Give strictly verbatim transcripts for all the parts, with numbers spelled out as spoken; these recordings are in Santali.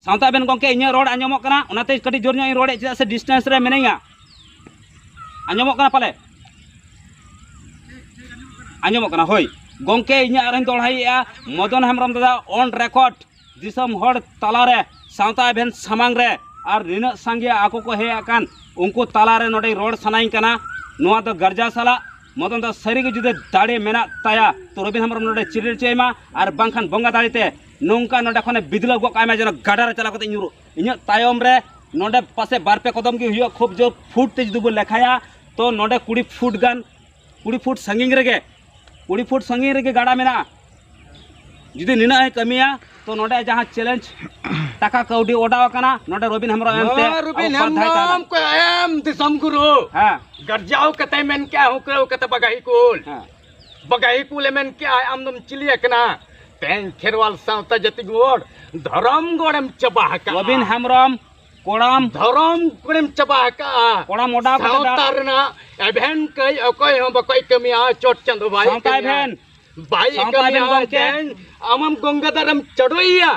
ᱥᱟᱶᱛᱮ ᱟᱵᱮᱱ ᱜᱚᱢᱠᱮ, ᱤᱧᱟᱹᱜ ᱨᱚᱲ ᱟᱸᱡᱚᱢᱚᱜ ᱠᱟᱱᱟ, ᱚᱱᱟᱛᱮ ᱠᱟᱹᱴᱤᱡ ᱡᱳᱨ ᱧᱚᱜ ᱤᱧ ᱨᱚᱲᱮᱫ, ᱪᱮᱫᱟᱜ ᱥᱮ ᱰᱤᱥᱴᱮᱱᱥ ᱨᱮ ᱢᱤᱱᱟᱹᱧᱟ᱾ ᱟᱸᱡᱚᱢᱚᱜ ᱠᱟᱱᱟ ᱯᱟᱞᱮ? ᱟᱸᱡᱚᱢᱚᱜ ᱠᱟᱱᱟ, ᱦᱳᱭ᱾ ᱜᱚᱢᱠᱮ, ᱤᱧᱟᱹᱜ ᱟᱨᱚᱧ ᱫᱚᱦᱲᱟᱭᱮᱫᱼᱟ, ᱢᱚᱫᱚᱱ ᱦᱮᱢᱵᱨᱚᱢ ᱫᱟᱫᱟ on record ᱫᱤᱥᱚᱢ ᱦᱚᱲ ᱛᱟᱞᱟᱨᱮ, ᱥᱟᱶᱛᱟ ᱮᱵᱷᱮᱱ ᱥᱟᱢᱟᱝ ᱨᱮ, ᱟᱨ ᱱᱤᱱᱟᱹᱜ ᱥᱟᱸᱜᱮ ᱟᱠᱚ ᱠᱚ ᱦᱮᱡ ᱟᱠᱟᱱ, ᱩᱱᱠᱩ ᱛᱟᱞᱟᱨᱮ ᱱᱚᱰᱮ ᱨᱚᱲ ᱥᱟᱱᱟᱧ ᱠᱟᱱᱟ᱾ ᱱᱚᱣᱟ ᱫᱚ ᱜᱟᱨᱡᱟ ᱥᱟᱞᱟᱜ ᱢᱚᱫᱚᱱ ᱫᱟ ᱥᱟᱹᱨᱤᱜᱮ ᱡᱩᱫᱤ ᱫᱟᱲᱮ ᱢᱮᱱᱟᱜ ᱛᱟᱭᱟ, ᱛᱚ ᱨᱚᱵᱤᱱ ᱦᱮᱢᱵᱨᱚᱢ ᱱᱚᱰᱮ ᱪᱤᱨ ᱦᱚᱪᱚᱭ ᱢᱟ, ᱟᱨ ᱵᱟᱝᱠᱷᱟᱱ ᱵᱚᱸᱜᱟ ᱫᱟᱲᱮᱛᱮ ᱱᱚᱝᱠᱟ ᱱᱚᱰᱮ ᱠᱷᱚᱱᱮ ᱵᱤᱫᱞᱟᱹᱣ ᱜᱚᱫ ᱠᱟᱭ ᱢᱟ, ᱡᱮᱱᱚ ᱜᱟᱰᱟ ᱨᱮ ᱪᱟᱞᱟᱣ ᱠᱟᱛᱮ ᱧᱩᱨᱩᱜ᱾ ᱤᱧᱟᱹᱜ ᱛᱟᱭᱚᱢ ᱨᱮ ᱱᱚᱰᱮ ᱯᱟᱥᱮ ᱵᱟᱨ ᱯᱮ ᱠᱚᱫᱚᱢ ᱜᱮ ᱦᱩᱭᱩᱜᱼᱟ, ᱠᱷᱩᱵ ᱡᱳᱨ ᱯᱷᱩᱴ ᱛᱮ ᱡᱩᱫᱤ ᱵᱚ ᱞᱮᱠᱷᱟᱭᱟ, ᱛᱚ ᱱᱚᱰᱮ ᱠᱩᱲᱤ ᱯᱷᱩᱴ ᱜᱟᱱ, ᱠᱩᱲᱤ ᱯᱷᱩᱴ ᱥᱟᱺᱜᱤᱧ ᱨᱮᱜᱮ, ᱠᱩᱲᱤ ᱯᱷᱩᱴ ᱥᱟᱺᱜᱤᱧ ᱨᱮᱜᱮ ᱜᱟᱰᱟ ᱢᱮᱱᱟᱜᱼᱟ᱾ ᱡᱩᱫᱤ ᱱᱤᱱᱟᱹᱜ ᱮ ᱠᱟᱹᱢᱤᱭᱟ, ᱛᱚ ᱱᱚᱰᱮ ᱡᱟᱦᱟᱸ ᱪᱮᱞᱮᱧᱡᱽ ᱴᱟᱠᱟ ᱠᱟᱹᱣᱰᱤ ᱚᱰᱟᱣ ᱟᱠᱟᱱᱟ, ᱱᱚᱰᱮ ᱨᱚᱵᱤᱱ ᱦᱮᱢᱵᱨᱚᱢ ᱮᱢᱛᱮ ᱢᱟ ᱨᱚᱵᱤᱱ ᱟᱵᱚ ᱵᱟᱫᱷᱟᱭ ᱛᱟᱦᱮᱱᱟ᱾ ᱦᱮᱢᱵᱨᱚᱢ ᱠᱚ ᱮᱢ ᱫᱤᱥᱚᱢ ᱜᱩᱨᱩ᱾ ᱦᱮᱸ᱾ ᱜᱟᱨᱡᱟᱣ ᱠᱟᱛᱮ ᱢᱮᱱ ᱠᱮᱜᱼᱟ, ᱦᱩᱠᱨᱟᱹᱣ ᱠᱟᱛᱮ ᱵᱟᱜᱟᱦᱤ ᱠᱩᱞ᱾ ᱦᱮᱸ᱾ ᱵᱟᱜᱟᱦᱤ ᱠᱩᱞᱮ ᱢᱮᱱ ᱠᱮᱜᱼᱟ, ᱟᱢ ᱫᱚᱢ ᱪᱤᱞᱤ ᱟᱠᱟᱱᱟ? ᱛᱮᱦᱮᱧ ᱠᱷᱮᱨᱣᱟᱞ ᱥᱟᱶᱛᱟ ᱡᱟᱹᱛᱤ ᱜᱚᱲ, ᱫᱷᱚᱨᱚᱢ ᱜᱚᱲᱮᱢ ᱪᱟᱵᱟ ᱟᱠᱟᱜᱼᱟ᱾ ᱨᱚᱵᱤᱱ ᱦᱮᱢᱵᱨᱚᱢ, ᱠᱚᱲᱟᱢ᱾ ᱫᱷᱚᱨᱚᱢ ᱠᱚᱲᱮᱢ ᱪᱟᱵᱟ ᱟᱠᱟᱜᱼᱟ᱾ ᱠᱚᱲᱟᱢ ᱚᱰᱟᱣ ᱠᱟᱛᱮ ᱥᱟᱶᱛᱟ ᱫᱟᱜ ᱨᱮᱱᱟᱜ ᱮᱵᱷᱮᱱ ᱠᱟᱹᱡ ᱚᱠᱚᱭ ᱦᱚᱸ ᱵᱟᱠᱚ ᱠᱟᱹᱢᱤᱭᱟ, ᱪᱚᱴ ᱪᱟᱸᱫᱚ ᱵᱟᱭ ᱥᱟᱶᱛᱟ ᱠᱟᱹᱢᱤᱭᱟ᱾ ᱮᱵᱷᱮᱱ᱾ ᱵᱟᱭ ᱥᱟᱶᱛᱟ ᱠᱟᱹᱢᱤᱭᱟ, ᱮᱵᱷᱮᱱ ᱜᱚᱢᱠᱮ᱾ ᱛᱮᱦᱮᱧ ᱟᱢᱮᱢ ᱜᱚᱝᱜᱟᱫᱷᱟᱨᱮᱢ ᱪᱟᱰᱚᱭᱮᱭᱟ᱾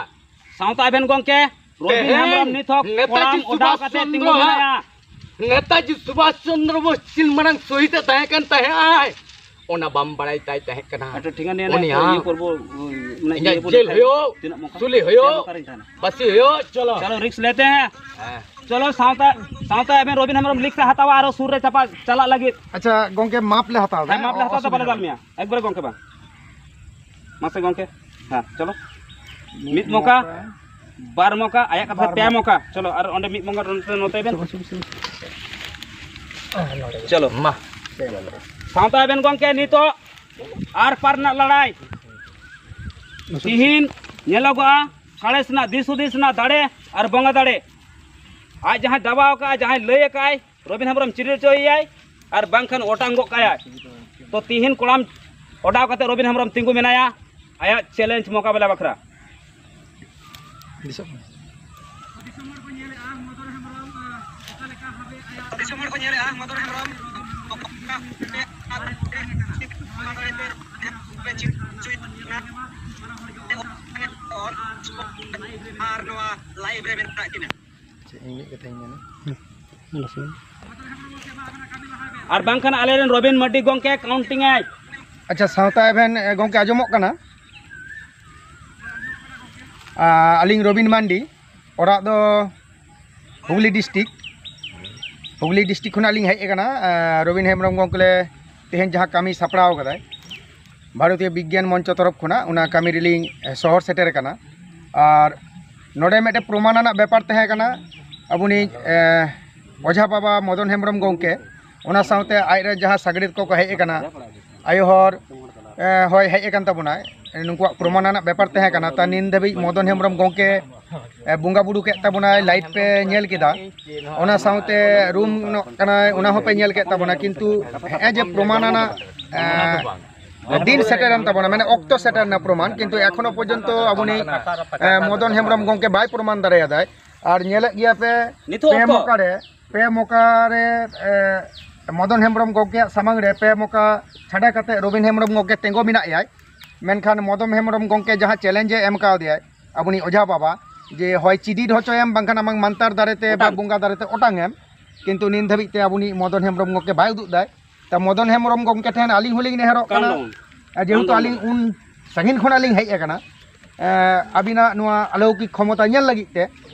ᱥᱟᱶᱛᱟ ᱮᱵᱷᱮᱱ ᱜᱚᱢᱠᱮ, ᱨᱚᱵᱤᱱ ᱛᱮᱦᱮᱧ ᱦᱮᱢᱵᱨᱚᱢ ᱱᱤᱛ ᱦᱚᱸ ᱱᱮᱛᱟᱡᱤ ᱠᱚᱲᱟᱢ ᱚᱰᱟᱣ ᱥᱩᱵᱷᱟᱥ ᱠᱟᱛᱮ ᱛᱤᱸᱜᱩ ᱪᱚᱱᱫᱨᱚ ᱢᱮᱱᱟᱭᱟ᱾ ᱱᱮᱛᱟᱡᱤ ᱥᱩᱵᱷᱟᱥ ᱪᱚᱱᱫᱨᱚ ᱵᱳᱥ ᱪᱤᱱ ᱢᱟᱲᱟᱝ ᱥᱚᱦᱤᱫ ᱮ ᱛᱟᱦᱮᱸ ᱠᱟᱱ ᱛᱟᱦᱮᱸ ᱟᱭ, ᱚᱱᱟ ᱵᱟᱢ ᱵᱟᱲᱟᱭ ᱛᱟᱭ ᱛᱟᱦᱮᱸ ᱠᱟᱱᱟ᱾ ᱟᱪᱪᱷᱟ, ᱴᱷᱤᱠ ᱜᱮᱭᱟ, ᱱᱤᱭᱟᱹ ᱩᱱᱤ ᱱᱤᱭᱟᱹ ᱦᱟᱸᱜ ᱯᱚᱨᱵᱚ, ᱢᱟᱱᱮ ᱤᱧᱟᱹᱜ ᱤᱭᱟᱹ ᱵᱚ ᱡᱮᱞ ᱞᱮᱠᱷᱟᱭᱟ᱾ ᱦᱩᱭᱩᱜ, ᱛᱤᱱᱟᱹᱜ ᱢᱚᱠᱟ? ᱥᱩᱞᱤ ᱦᱩᱭᱩᱜ, ᱯᱮ ᱢᱚᱠᱟ ᱨᱤᱧ ᱛᱟᱦᱮᱱᱟ᱾ ᱵᱟᱥᱤ ᱦᱩᱭᱩᱜ, ᱪᱚᱞᱚ᱾ ᱪᱚᱞᱚ, ᱨᱤᱠᱥ ᱞᱮᱛᱮ ᱦᱮᱸ᱾ ᱦᱮᱸ᱾ ᱪᱚᱞᱚ, ᱥᱟᱶᱛᱟ, ᱥᱟᱶᱛᱟ ᱮᱵᱷᱮᱱ ᱨᱚᱵᱤᱱ ᱦᱮᱢᱵᱨᱚᱢ ᱞᱤᱠ ᱥᱮ ᱦᱟᱛᱟᱣᱟ, ᱟᱨᱚ ᱥᱩᱨ ᱨᱮ ᱪᱟᱯᱟ ᱪᱟᱞᱟᱜ ᱞᱟᱹᱜᱤᱫ᱾ ᱟᱪᱪᱷᱟ, ᱜᱚᱝᱠᱮ, ᱢᱟᱯ ᱞᱮ ᱦᱟᱛᱟᱣ ᱮᱫᱟ᱾ ᱦᱮᱸ, ᱢᱟᱯ ᱞᱮ ᱦᱟᱛᱟᱣ ᱮᱫᱟ, ᱚᱥᱩᱵᱤᱫᱷᱟ ᱵᱟᱞᱮ ᱵᱟᱹᱱᱩᱜᱼᱟ᱾ ᱫᱟᱞ ᱢᱮᱭᱟ᱾ ᱮᱠᱵᱟᱨᱮ ᱜᱚᱝᱠᱮ ᱵᱟᱝ᱾ ᱢᱟᱥᱮ ᱜᱚᱝᱠᱮ᱾ ᱦᱮᱸ, ᱪᱚᱞᱚ᱾ ᱢᱤᱫ ᱢᱤᱫ ᱢᱚᱠᱟ, ᱢᱚᱠᱟ᱾ ᱵᱟᱨ ᱢᱚᱠᱟ, ᱟᱭᱟᱜ ᱠᱟᱛᱷᱟ ᱵᱟᱨ ᱯᱮ ᱢᱚᱠᱟ᱾ ᱢᱚᱠᱟ᱾ ᱪᱚᱞᱚ, ᱟᱨ ᱚᱸᱰᱮ ᱢᱤᱫ ᱢᱚᱠᱟ, ᱱᱚᱛᱮ, ᱱᱚᱛᱮ ᱵᱮᱱ᱾ ᱪᱚᱞᱚ, ᱪᱚᱞᱚ, ᱪᱚᱞᱚ᱾ ᱪᱚᱞᱚ᱾ ᱢᱟ᱾ ᱥᱟᱶᱛᱟ ᱮᱵᱷᱮᱱ ᱜᱚᱝᱠᱮ, ᱱᱤᱛᱚᱜ ᱟᱨ ᱯᱟᱨ ᱨᱮᱱᱟᱜ ᱞᱟᱲᱟᱭ᱾ ᱛᱤᱦᱤᱧ ᱧᱮᱞᱚᱜᱚᱜᱼᱟ, ᱥᱟᱬᱮᱥ ᱨᱮᱱᱟᱜ ᱫᱤᱥ ᱦᱩᱫᱤᱥ ᱨᱮᱱᱟᱜ ᱫᱟᱲᱮ ᱟᱨ ᱵᱚᱸᱜᱟ ᱫᱟᱲᱮ᱾ ᱟᱡ ᱡᱟᱦᱟᱸᱭ ᱫᱟᱵᱟᱣ ᱟᱠᱟᱫᱼᱟ, ᱡᱟᱦᱟᱸᱭ ᱞᱟᱹᱭ ᱟᱠᱟᱫᱼᱟᱭ, ᱨᱚᱵᱤᱱ ᱦᱮᱢᱵᱨᱚᱢ ᱪᱤᱨ ᱦᱚᱪᱚᱭᱮᱭᱟᱭ ᱟᱨ ᱵᱟᱝᱠᱷᱟᱱ ᱚᱴᱟᱝ ᱜᱚᱜ ᱠᱟᱭᱟᱭ᱾ ᱛᱚ ᱛᱤᱦᱤᱧ ᱠᱚᱲᱟᱢ ᱚᱰᱟᱣ ᱠᱟᱛᱮ ᱨᱚᱵᱤᱱ ᱦᱮᱢᱵᱨᱚᱢ ᱛᱤᱸᱜᱩ ᱢᱮᱱᱟᱭᱟ ᱟᱭᱟᱜ ᱪᱮᱞᱮᱧᱡᱽ ᱢᱚᱠᱟᱵᱮᱞᱟ ᱵᱟᱠᱷᱨᱟ᱾ ᱫᱤᱥᱚᱢ ᱦᱚᱲ ᱠᱚ ᱧᱮᱞᱮᱫᱼᱟ ᱢᱚᱫᱚᱱ ᱦᱮᱢᱵᱨᱚᱢ ᱚᱠᱟ ᱟᱨ ᱟᱨ ᱱᱚᱣᱟ ᱞᱟᱭᱤᱵᱷ ᱨᱮ ᱢᱮᱱᱟᱜ ᱠᱤᱱᱟ᱾ ᱪᱮᱫ ᱤᱧ ᱢᱤᱫ ᱠᱟᱛᱷᱟᱧ ᱢᱮᱱᱟ? ᱟᱨ ᱵᱟᱝᱠᱷᱟᱱ ᱟᱞᱮᱨᱮᱱ ᱨᱚᱵᱤᱱ ᱢᱟᱨᱰᱤ ᱜᱚᱢᱠᱮ ᱠᱟᱣᱩᱱᱴᱤᱝ ᱟᱭ᱾ ᱟᱪᱪᱷᱟ, ᱥᱟᱶᱛᱟ ᱮᱵᱷᱮᱱ, ᱮ, ᱜᱚᱢᱠᱮ ᱟᱸᱡᱚᱢᱚᱜ ᱠᱟᱱᱟ? ᱟ, ᱟᱹᱞᱤᱧ ᱨᱚᱵᱤᱱ ᱢᱟᱱᱰᱤ, ᱚᱲᱟᱜ ᱫᱚ ᱦᱩᱜᱽᱞᱤ ᱰᱤᱥᱴᱤᱠ᱾ ᱦᱩᱜᱽᱞᱤ ᱰᱤᱥᱴᱤᱠ ᱠᱷᱚᱱᱟᱜ ᱞᱤᱧ ᱦᱮᱡ ᱟᱠᱟᱱᱟ᱾ ᱟ, ᱨᱚᱵᱤᱱ ᱦᱮᱢᱵᱨᱚᱢ ᱜᱚᱢᱠᱮ ᱞᱮ ᱛᱮᱦᱮᱧ ᱡᱟᱦᱟᱸ ᱠᱟᱹᱢᱤ ᱥᱟᱯᱲᱟᱣ ᱠᱟᱫᱟᱭ ᱵᱷᱟᱨᱚᱛᱤᱭᱚ ᱵᱤᱜᱽᱜᱟᱱ ᱢᱚᱧᱪᱚ ᱛᱚᱨᱚᱯ ᱠᱷᱚᱱᱟᱜ, ᱚᱱᱟ ᱠᱟᱹᱢᱤ ᱨᱮᱞᱤᱧ, ᱮ, ᱥᱚᱦᱚᱨ ᱥᱮᱴᱮᱨ ᱟᱠᱟᱱᱟ᱾ ᱟᱨ ᱱᱚᱰᱮ ᱢᱤᱫᱴᱮᱱ ᱯᱨᱚᱢᱟᱱ ᱟᱱᱟᱜ ᱵᱮᱯᱟᱨ ᱛᱟᱦᱮᱸ ᱠᱟᱱᱟ᱾ ᱟᱵᱚᱱᱤᱡ, ᱮ, ᱚᱡᱷᱟ ᱵᱟᱵᱟ ᱢᱚᱫᱚᱱ ᱦᱮᱢᱵᱨᱚᱢ ᱜᱚᱢᱠᱮ, ᱚᱱᱟ ᱥᱟᱶᱛᱮ ᱟᱡᱨᱮᱱ ᱡᱟᱦᱟᱸ ᱥᱟᱜᱲᱤᱨ ᱠᱚᱠᱚ ᱦᱮᱡ ᱟᱠᱟᱱᱟ, ᱟᱭᱳ ᱦᱚᱲ, ᱮ, ᱦᱚᱭ ᱦᱮᱡ ᱟᱠᱟᱱ ᱛᱟᱵᱚᱱᱟᱭ, ᱱᱩᱠᱩᱣᱟᱜ ᱯᱨᱚᱢᱟᱱ ᱟᱱᱟᱜ ᱵᱮᱯᱟᱨ ᱛᱟᱦᱮᱸ ᱠᱟᱱᱟ᱾ ᱛᱟ ᱱᱤᱱ ᱫᱷᱟᱹᱵᱤᱡ ᱢᱚᱫᱚᱱ ᱦᱮᱢᱵᱨᱚᱢ ᱜᱚᱢᱠᱮ, ᱮ, ᱵᱚᱸᱜᱟ ᱵᱩᱨᱩ ᱠᱮᱫ ᱛᱟᱵᱚᱱᱟᱭ, ᱞᱟᱭᱤᱵᱷ ᱯᱮ ᱧᱮᱞ ᱠᱮᱫᱟ᱾ ᱚᱱᱟ ᱥᱟᱶᱛᱮ ᱨᱩᱢ ᱱᱚᱜ ᱠᱟᱱᱟᱭ, ᱚᱱᱟ ᱦᱚᱸᱯᱮ ᱧᱮᱞ ᱠᱮᱫ ᱛᱟᱵᱚᱱᱟ᱾ ᱠᱤᱱᱛᱩ ᱦᱮᱸ ᱡᱮ ᱯᱨᱚᱢᱟᱱ ᱟᱱᱟᱜ, ᱮ, ᱫᱤᱱ ᱥᱮᱴᱮᱨᱮᱱ ᱛᱟᱵᱚᱱᱟ, ᱢᱟᱱᱮ ᱚᱠᱛᱚ ᱥᱮᱴᱮᱨᱱᱟ ᱯᱨᱚᱢᱟᱱ, ᱠᱤᱱᱛᱩ ᱮᱠᱷᱚᱱᱳ ᱯᱚᱨᱡᱚᱱᱛᱚ ᱟᱵᱚᱱᱤᱡ, ᱮ, ᱢᱚᱫᱚᱱ ᱦᱮᱢᱵᱨᱚᱢ ᱜᱚᱢᱠᱮ ᱵᱟᱭ ᱯᱨᱚᱢᱟᱱ ᱫᱟᱲᱮᱭᱟᱫᱟᱭ᱾ ᱟᱨ ᱧᱮᱞᱮᱫ ᱜᱮᱭᱟ ᱯᱮ, ᱱᱤᱛᱚᱜ ᱯᱮ ᱚᱠᱛᱚ ᱢᱚᱠᱟ ᱨᱮ, ᱯᱮ ᱢᱚᱠᱟ ᱨᱮ, ᱮ, ᱢᱚᱫᱚᱱ ᱦᱮᱢᱵᱨᱚᱢ ᱜᱚᱢᱠᱮᱭᱟᱜ ᱥᱟᱢᱟᱝ ᱨᱮ ᱯᱮ ᱢᱚᱠᱟ ᱪᱷᱟᱰᱟ ᱠᱟᱛᱮ ᱨᱚᱵᱤᱱ ᱦᱮᱢᱵᱨᱚᱢ ᱜᱚᱢᱠᱮ ᱛᱮᱸᱜᱚ ᱢᱮᱱᱟᱜ ᱭᱟᱭ᱾ ᱢᱮᱱᱠᱷᱟᱱ ᱢᱚᱫᱚᱱ ᱦᱮᱢᱵᱨᱚᱢ ᱜᱚᱢᱠᱮ ᱡᱟᱦᱟᱸ ᱪᱮᱞᱮᱧᱡᱽ ᱮ ᱮᱢ ᱠᱟᱣᱫᱮᱭᱟᱭ ᱟᱵᱚᱱᱤᱡ ᱚᱡᱷᱟ ᱵᱟᱵᱟ, ᱡᱮ ᱦᱚᱭ ᱪᱤᱰᱤᱨ ᱦᱚᱪᱚᱭᱮᱢ, ᱵᱟᱝᱠᱷᱟᱱ ᱟᱢᱟᱝ ᱢᱟᱱᱛᱟᱨ ᱫᱟᱨᱮ ᱛᱮ ᱵᱟ ᱚᱴᱟᱝ᱾ ᱵᱚᱸᱜᱟ ᱫᱟᱨᱮ ᱛᱮ ᱚᱴᱟᱝ ᱮᱢ, ᱠᱤᱱᱛᱩ ᱱᱤᱱ ᱫᱷᱟᱹᱵᱤᱡ ᱛᱮ ᱟᱵᱚᱱᱤᱡ ᱢᱚᱫᱚᱱ ᱦᱮᱢᱵᱨᱚᱢ ᱜᱚᱢᱠᱮ ᱵᱟᱭ ᱩᱫᱩᱜ ᱫᱟᱭ᱾ ᱛᱟ ᱢᱚᱫᱚᱱ ᱦᱮᱢᱵᱨᱚᱢ ᱜᱚᱢᱠᱮ ᱴᱷᱮᱱ ᱟᱹᱞᱤᱧ ᱦᱚᱸᱞᱤᱧ ᱱᱮᱦᱚᱨᱚᱜ ᱠᱟᱱᱟ, ᱠᱟᱱᱰᱚᱢ᱾ ᱮ, ᱡᱮᱦᱮᱛᱩ ᱠᱟᱱᱰᱚᱢ᱾ ᱟᱹᱞᱤᱧ ᱩᱱ ᱥᱟᱺᱜᱤᱧ ᱠᱷᱚᱱᱟᱜ ᱞᱤᱧ ᱦᱮᱡ ᱟᱠᱟᱱᱟ, ᱮ, ᱟᱹᱵᱤᱱᱟᱜ ᱱᱚᱣᱟ ᱟᱞᱚᱠᱤᱠ ᱠᱷᱚᱢᱚᱛᱟ ᱧᱮᱞ ᱞᱟᱹᱜᱤᱫ ᱛᱮ᱾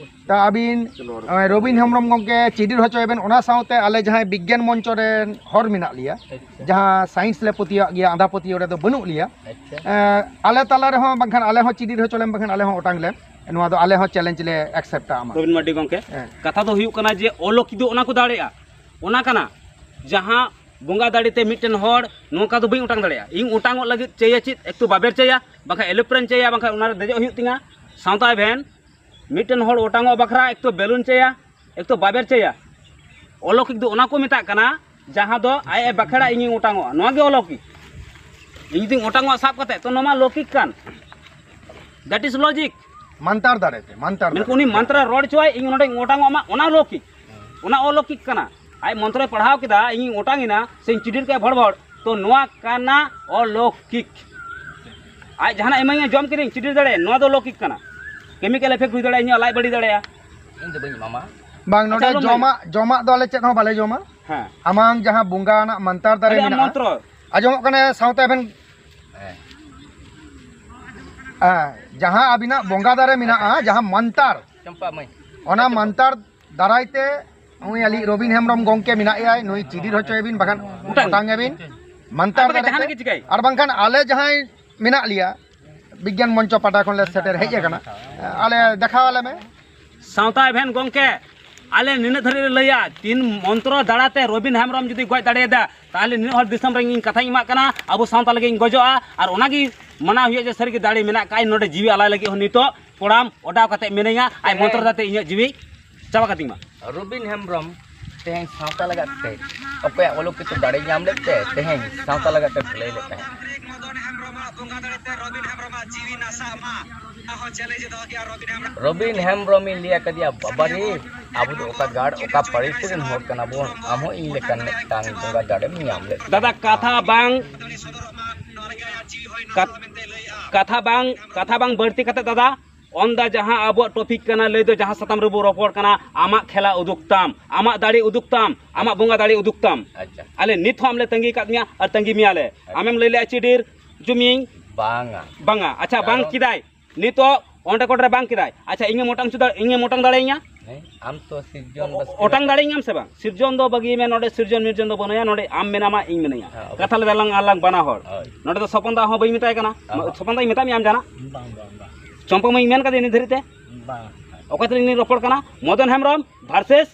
ᱛᱟ ᱟᱹᱵᱤᱱ, ᱮ, ᱨᱚᱵᱤᱱ ᱦᱮᱢᱵᱨᱚᱢ ᱜᱚᱢᱠᱮ ᱪᱤᱰᱤᱨ ᱦᱚᱪᱚᱭ ᱵᱮᱱ, ᱚᱱᱟ ᱥᱟᱶᱛᱮ ᱟᱞᱮ ᱡᱟᱦᱟᱸᱭ ᱵᱤᱜᱽᱜᱟᱱ ᱢᱚᱧᱪᱚ ᱨᱮᱱ ᱦᱚᱲ ᱢᱮᱱᱟᱜ ᱞᱮᱭᱟ, ᱟᱪᱪᱷᱟ᱾ ᱡᱟᱦᱟᱸ ᱥᱟᱭᱮᱱᱥ ᱞᱮ ᱯᱟᱹᱛᱭᱟᱹᱣᱟᱜ ᱜᱮᱭᱟ, ᱟᱸᱫᱷᱟ ᱯᱟᱹᱛᱭᱟᱹᱣ ᱨᱮᱫᱚ ᱵᱟᱹᱱᱩᱜ ᱞᱮᱭᱟ, ᱟᱪᱪᱷᱟ᱾ ᱮ, ᱟᱞᱮ ᱛᱟᱞᱟ ᱨᱮᱦᱚᱸ ᱵᱟᱝᱠᱷᱟᱱ ᱟᱞᱮ ᱦᱚᱸ ᱪᱤᱰᱤᱨ ᱦᱚᱪᱚ ᱞᱮᱢ, ᱵᱟᱝᱠᱷᱟᱱ ᱟᱞᱮ ᱦᱚᱸ ᱚᱴᱟᱝ ᱞᱮᱢ, ᱱᱚᱣᱟ ᱫᱚ ᱟᱞᱮ ᱦᱚᱸ ᱪᱮᱞᱮᱧᱡᱽ ᱞᱮ ᱮᱠᱥᱮᱯᱴᱟ ᱟᱢᱟ᱾ ᱨᱚᱵᱤᱱ ᱢᱟᱨᱰᱤ ᱜᱚᱢᱠᱮ, ᱦᱮᱸ᱾ ᱠᱟᱛᱷᱟ ᱫᱚ ᱦᱩᱭᱩᱜ ᱠᱟᱱᱟ ᱡᱮ ᱚᱞᱚᱠᱤ ᱫᱚ ᱚᱱᱟ ᱠᱚ ᱫᱟᱲᱮᱭᱟᱜᱼᱟ, ᱚᱱᱟ ᱠᱟᱱᱟ ᱡᱟᱦᱟᱸ ᱵᱚᱸᱜᱟ ᱫᱟᱲᱮ ᱛᱮ ᱢᱤᱫᱴᱮᱱ ᱦᱚᱲ ᱱᱚᱝᱠᱟ ᱫᱚ ᱵᱟᱹᱧ ᱚᱴᱟᱝ ᱫᱟᱲᱮᱭᱟᱜᱼᱟ᱾ ᱤᱧ ᱚᱴᱟᱝᱚᱜ ᱞᱟᱹᱜᱤᱫ ᱪᱟᱹᱭᱟ ᱪᱮᱫ? ᱮᱠᱴᱩ ᱵᱟᱵᱮᱨ ᱪᱟᱹᱭᱟ, ᱵᱟᱝᱠᱷᱟᱱ ᱮᱞᱳᱯᱨᱮᱱ ᱪᱟᱹᱭᱟ, ᱵᱟᱝᱠᱷᱟᱱ ᱚᱱᱟᱨᱮ ᱫᱮᱡᱚᱜ ᱦᱩᱭᱩᱜ ᱛᱤᱧᱟ᱾ ᱥᱟᱶᱛᱟ ᱮᱵᱷᱮᱱ ᱢᱤᱫᱴᱮᱱ ᱦᱚᱲ ᱚᱴᱟᱝᱚᱜ ᱵᱟᱠᱷᱨᱟ ᱮᱠᱴᱩ ᱵᱮᱞᱩᱱ ᱪᱟᱹᱭᱟ, ᱮᱠᱴᱩ ᱵᱟᱵᱮᱨ ᱪᱟᱹᱭᱟ᱾ ᱚᱞᱚᱠᱤᱠ ᱫᱚ ᱚᱱᱟ ᱠᱚ ᱢᱮᱛᱟᱜ ᱠᱟᱱᱟ, ᱡᱟᱦᱟᱸ ᱫᱚ ᱟᱡ ᱮ ᱵᱟᱠᱷᱮᱲᱟ, ᱤᱧᱤᱧ ᱚᱴᱟᱝᱚᱜᱼᱟ, ᱱᱚᱣᱟ ᱜᱮ ᱚᱞᱚᱠᱤᱠ᱾ ᱤᱧ ᱡᱩᱫᱤᱧ ᱚᱴᱟᱝᱚᱜᱼᱟ ᱥᱟᱵ ᱠᱟᱛᱮ, ᱛᱚ ᱱᱚᱣᱟ ᱢᱟ ᱞᱚᱠᱤᱠ ᱠᱟᱱ, that is logic᱾ ᱢᱟᱱᱛᱟᱨ ᱫᱟᱲᱮ ᱛᱮ, ᱢᱟᱱᱛᱟᱨ ᱢᱮᱱᱠᱷᱟᱱ ᱫᱟᱲᱮ ᱩᱱᱤ ᱛᱮ᱾ ᱢᱟᱱᱛᱨᱟ ᱨᱚᱲ ᱦᱚᱪᱚᱣᱟᱭ, ᱤᱧ ᱱᱚᱰᱮᱧ ᱚᱴᱟᱝᱚᱜ ᱢᱟ, ᱚᱱᱟ ᱞᱚᱠᱤᱠ᱾ ᱚᱱᱟ ᱚᱞᱚᱠᱤᱠ ᱠᱟᱱᱟ᱾ ᱟᱡ ᱢᱚᱱᱛᱨᱚᱭ ᱯᱟᱲᱦᱟᱣ ᱠᱮᱫᱟ, ᱤᱧᱤᱧ ᱚᱴᱟᱝ ᱮᱱᱟ, ᱥᱮᱧ ᱪᱤᱰᱤᱨ ᱠᱮᱫᱟ ᱵᱷᱚᱲ ᱵᱷᱚᱲ, ᱛᱚ ᱱᱚᱣᱟ ᱠᱟᱱᱟ ᱚᱞᱚᱠᱤᱠ᱾ ᱟᱡ ᱡᱟᱦᱟᱱᱟᱜ ᱮᱢᱟᱹᱧᱟ, ᱡᱚᱢ ᱠᱤᱫᱟᱹᱧ, ᱪᱤᱰᱤᱨ ᱫᱟᱲᱮᱭᱟᱜᱼᱟ᱾ ᱱᱚᱣᱟ ᱫᱚ ᱞᱚᱠᱤᱠ ᱠᱟᱱᱟ᱾ ᱠᱮᱢᱤᱠᱮᱞ ᱮᱯᱷᱮᱠᱴ ᱦᱩᱭ ᱫᱟᱲᱮᱭᱟᱜᱼᱟ, ᱤᱧᱟᱹᱜ ᱞᱟᱡ ᱵᱟᱹᱲᱤᱡ ᱫᱟᱲᱮᱭᱟᱜᱼᱟ᱾ ᱤᱧ ᱫᱚ ᱵᱟᱹᱧ ᱮᱢᱟᱢᱟ᱾ ᱵᱟᱝ, ᱱᱚᱰᱮ ᱟᱪᱪᱷᱟ, ᱟᱞᱚᱢ ᱡᱚᱢᱟᱜ, ᱡᱚᱢᱟᱜ ᱫᱚ ᱟᱞᱮ ᱪᱮᱫ ᱦᱚᱸ ᱵᱟᱞᱮ ᱡᱚᱢᱟ᱾ ᱦᱮᱸ᱾ ᱟᱢᱟᱝ ᱡᱟᱦᱟᱸ ᱵᱚᱸᱜᱟ ᱟᱱᱟᱜ ᱢᱟᱱᱛᱟᱨ ᱫᱟᱨᱮ ᱟᱞᱮᱭᱟᱜ ᱢᱮᱱᱟᱜᱼᱟ, ᱢᱚᱱᱛᱨᱚ᱾ ᱟᱸᱡᱚᱢᱚᱜ ᱠᱟᱱᱟ, ᱥᱟᱶᱛᱮ ᱟᱵᱮᱱ, ᱦᱮᱸ᱾ ᱦᱮᱸ, ᱡᱟᱦᱟᱸ ᱟᱹᱵᱤᱱᱟᱜ ᱵᱚᱸᱜᱟ ᱫᱟᱨᱮ ᱢᱮᱱᱟᱜᱼᱟ, ᱡᱟᱦᱟᱸ ᱢᱟᱱᱛᱟᱨ, ᱪᱟᱢᱯᱟ ᱢᱟᱹᱭ᱾ ᱚᱱᱟ ᱢᱟᱱᱛᱟᱨ ᱫᱟᱨᱟᱭ ᱛᱮ ᱱᱩᱭ ᱟᱞᱮᱭᱤᱡ ᱨᱚᱵᱤᱱ ᱦᱮᱢᱵᱨᱚᱢ ᱜᱚᱢᱠᱮ ᱢᱮᱱᱟᱜ ᱮᱭᱟᱭ, ᱱᱩᱭ ᱪᱤᱰᱤᱨ ᱦᱚᱪᱚᱭᱮ ᱵᱤᱱ, ᱵᱟᱠᱷᱟᱱ ᱚᱴᱟᱝ᱾ ᱚᱴᱟᱝ ᱮ ᱵᱤᱱ᱾ ᱢᱟᱱᱛᱟᱨ ᱟᱨ ᱵᱟᱠᱷᱟᱱ ᱫᱟᱨᱟᱭ ᱡᱟᱦᱟᱱᱟᱜ ᱛᱮ᱾ ᱜᱮ ᱪᱤᱠᱟᱹᱭ᱾ ᱟᱨ ᱵᱟᱝᱠᱷᱟᱱ ᱟᱞᱮ ᱡᱟᱦᱟᱸᱭ ᱢᱮᱱᱟᱜ ᱞᱮᱭᱟ, ᱵᱤᱜᱽᱜᱟᱱ ᱢᱚᱧᱪᱚ ᱯᱟᱦᱴᱟ ᱠᱷᱚᱱ ᱞᱮ ᱥᱮᱴᱮᱨ ᱦᱮᱡ ᱟᱠᱟᱱᱟ, ᱟᱞᱮ ᱫᱮᱠᱷᱟᱣ ᱟᱞᱮ ᱢᱮ᱾ ᱥᱟᱶᱛᱟ ᱮᱵᱷᱮᱱ ᱜᱚᱢᱠᱮ, ᱟᱞᱮ ᱱᱤᱱᱟᱹᱜ ᱫᱷᱟᱹᱨᱤᱡ ᱞᱮ ᱞᱟᱹᱭᱟ, ᱛᱤᱱ ᱢᱚᱱᱛᱨᱚ ᱫᱟᱲᱟᱛᱮ ᱨᱚᱵᱤᱱ ᱦᱮᱢᱵᱨᱚᱢ ᱡᱩᱫᱤ ᱜᱚᱡ ᱫᱟᱲᱮᱭᱟᱫᱟ, ᱛᱟᱦᱚᱞᱮ ᱱᱤᱱᱟᱹᱜ ᱦᱚᱲ ᱫᱤᱥᱚᱢ ᱨᱮ ᱤᱧ ᱠᱟᱛᱷᱟᱧ ᱮᱢᱟᱜ ᱠᱟᱱᱟ, ᱟᱵᱚ ᱥᱟᱶᱛᱟ ᱞᱟᱹᱜᱤᱫ ᱤᱧ ᱜᱚᱡᱚᱜᱼᱟ᱾ ᱟᱨ ᱚᱱᱟᱜᱮ ᱢᱟᱱᱟᱣ ᱦᱩᱭᱩᱜᱼᱟ ᱡᱮ ᱥᱟᱹᱨᱤᱜᱮ ᱫᱟᱲᱮ ᱢᱮᱱᱟᱜ ᱠᱷᱟᱡ ᱱᱚᱰᱮ ᱡᱤᱣᱤ ᱟᱞᱟᱭ ᱞᱟᱹᱜᱤᱫ ᱦᱚᱸ ᱱᱤᱛᱚᱜ ᱠᱚᱲᱟᱢ ᱚᱰᱟᱣ ᱠᱟᱛᱮ ᱢᱤᱱᱟᱹᱧᱟ, ᱟᱡ ᱢᱚᱱᱛᱨᱚ ᱫᱟᱲᱟᱛᱮ ᱤᱧᱟᱹᱜ ᱡᱤᱣᱤ ᱪᱟᱵᱟ ᱠᱟᱹᱛᱤᱧ ᱢᱟ᱾ ᱨᱚᱵᱤᱱ ᱦᱮᱢᱵᱨᱚᱢ ᱛᱮᱦᱮᱧ ᱥᱟᱶᱛᱟ ᱞᱟᱜᱟᱫ ᱛᱮ ᱚᱠᱚᱭᱟᱜ ᱚᱞᱚᱠᱠᱷᱤᱛᱚ ᱫᱟᱲᱮ ᱧᱟᱢ ᱞᱮᱫ ᱛᱮ ᱛᱮᱦᱮᱧ ᱥᱟᱶᱛᱟ ᱞᱟᱜᱟᱫ ᱛᱮ ᱵᱷᱟᱹᱞᱟᱹᱭ ᱞᱮᱫ ᱛᱟᱦᱮᱸᱫ᱾ ᱨᱚᱵᱤᱱ ᱦᱮᱢᱵᱨᱚᱢᱤᱧ ᱞᱟᱹᱭ ᱟᱠᱟᱫᱮᱭᱟ, "ᱵᱟᱵᱟ ᱨᱮ, ᱟᱵᱚ ᱫᱚ ᱚᱠᱟ ᱜᱟᱲ, ᱚᱠᱟ ᱯᱟᱹᱨᱤᱥ ᱨᱮᱱ ᱦᱚᱲ ᱠᱟᱱᱟ ᱵᱚᱱ, ᱟᱢ ᱦᱚᱸ ᱤᱧ ᱞᱮᱠᱟᱱ ᱢᱤᱫᱴᱟᱝ ᱵᱚᱸᱜᱟ ᱫᱟᱲᱮᱢ ᱧᱟᱢ ᱞᱮᱫ ᱛᱟᱦᱮᱸᱫ?" ᱫᱟᱫᱟ, ᱠᱟᱛᱷᱟ ᱵᱟᱝ, ᱠᱟᱛ-, ᱠᱟᱛᱷᱟ ᱵᱟᱝ, ᱠᱟᱛᱷᱟ ᱵᱟᱝ ᱵᱟᱹᱲᱛᱤ ᱠᱟᱛᱮ ᱫᱟᱫᱟ, ᱚᱱᱫᱟ ᱡᱟᱦᱟᱸ ᱟᱵᱚᱣᱟᱜ ᱴᱚᱯᱤᱠ ᱠᱟᱱᱟ, ᱞᱟᱹᱭ ᱫᱚ ᱡᱟᱦᱟᱸ ᱥᱟᱛᱟᱢ ᱨᱮᱵᱚ ᱨᱚᱯᱚᱲ ᱠᱟᱱᱟ, ᱟᱢᱟᱜ ᱠᱷᱮᱞᱟ ᱩᱫᱩᱜ ᱛᱟᱢ, ᱟᱢᱟᱜ ᱫᱟᱲᱮ ᱩᱫᱩᱜ ᱛᱟᱢ, ᱟᱢᱟᱜ ᱵᱚᱸᱜᱟ ᱫᱟᱲᱮ ᱩᱫᱩᱜ ᱛᱟᱢ᱾ ᱟᱪᱪᱷᱟ᱾ ᱟᱞᱮ ᱱᱤᱛ ᱦᱚᱸ ᱟᱢ ᱞᱮ ᱛᱟᱺᱜᱤ ᱠᱟᱫ ᱢᱮᱭᱟ ᱟᱨ ᱛᱟᱺᱜᱤ ᱢᱮᱭᱟ ᱞᱮ᱾ ᱟᱪᱪᱷᱟ᱾ ᱟᱢᱮᱢ ᱞᱟᱹᱭ ᱞᱮᱜᱼᱟ ᱪᱤᱰᱤᱨ ᱡᱩᱢᱤᱧ᱾ ᱵᱟᱝᱟ᱾ ᱵᱟᱝᱟ᱾ ᱟᱪᱪᱷᱟ, ᱵᱟᱝ ᱠᱟᱨᱚᱱ ᱠᱮᱫᱟᱭ᱾ ᱱᱤᱛᱚᱜ ᱚᱸᱰᱮ ᱠᱚᱴ ᱨᱮ ᱵᱟᱝ ᱠᱮᱫᱟᱭ᱾ ᱟᱪᱪᱷᱟ, ᱤᱧᱮᱢ ᱚᱴᱟᱝ ᱦᱚᱪᱚ ᱫᱟᱲᱮ-, ᱤᱧᱮᱢ ᱚᱴᱟᱝ ᱫᱟᱲᱮᱭᱟᱹᱧᱟ? ᱦᱮᱸ, ᱟᱢ ᱛᱚ ᱥᱤᱨᱡᱚᱱ ᱚ-, ᱵᱟᱥᱠᱮ ᱚᱴᱟᱝ ᱫᱟᱲᱮᱭᱟᱹᱧᱟᱢ ᱥᱮ ᱵᱟᱝ? ᱥᱤᱨᱡᱚᱱ ᱫᱚ ᱵᱟᱹᱜᱤᱭ ᱢᱮ, ᱱᱚᱰᱮ ᱥᱤᱨᱡᱚᱱ ᱢᱤᱨᱡᱚᱱ ᱫᱚ ᱵᱟᱹᱱᱩᱭᱟ, ᱱᱚᱰᱮ ᱟᱢ ᱢᱮᱱᱟᱢᱟ, ᱤᱧ ᱢᱤᱱᱟᱹᱧᱟ᱾ ᱦᱮᱸ, ᱚᱵᱚᱥᱥᱳᱭ᱾ ᱠᱟᱛᱷᱟ ᱞᱮ ᱫᱟᱞᱟᱝ ᱟᱞᱟᱝ ᱵᱟᱱᱟ ᱦᱚᱲ᱾ ᱦᱳᱭ᱾ ᱱᱚᱰᱮ ᱫᱚ ᱥᱚᱯᱚᱱ ᱫᱟ ᱦᱚᱸ ᱵᱟᱹᱧ ᱢᱮᱛᱟᱭ ᱠᱟᱱᱟ᱾ ᱦᱚᱸ᱾ ᱥᱚᱯᱚᱱ ᱫᱟᱧ ᱢᱮᱛᱟᱜ ᱢᱮᱭᱟ ᱟᱢ ᱡᱟᱦᱟᱱᱟᱜ? ᱵᱟᱝ, ᱵᱟᱝ, ᱵᱟᱝ᱾ ᱪᱚᱢᱯᱟ ᱢᱟᱹᱭ ᱢᱮᱱ ᱠᱟᱫᱮᱭᱟ ᱱᱤᱛ ᱫᱷᱟᱹᱨᱤᱡ ᱛᱮ? ᱵᱟᱝ᱾ ᱚᱠᱟ ᱛᱮ ᱞᱤᱧ ᱨᱚᱯᱚᱲ ᱠᱟᱱᱟ? ᱢᱚᱫᱚᱱ ᱦᱮᱢᱵᱨᱚᱢ versus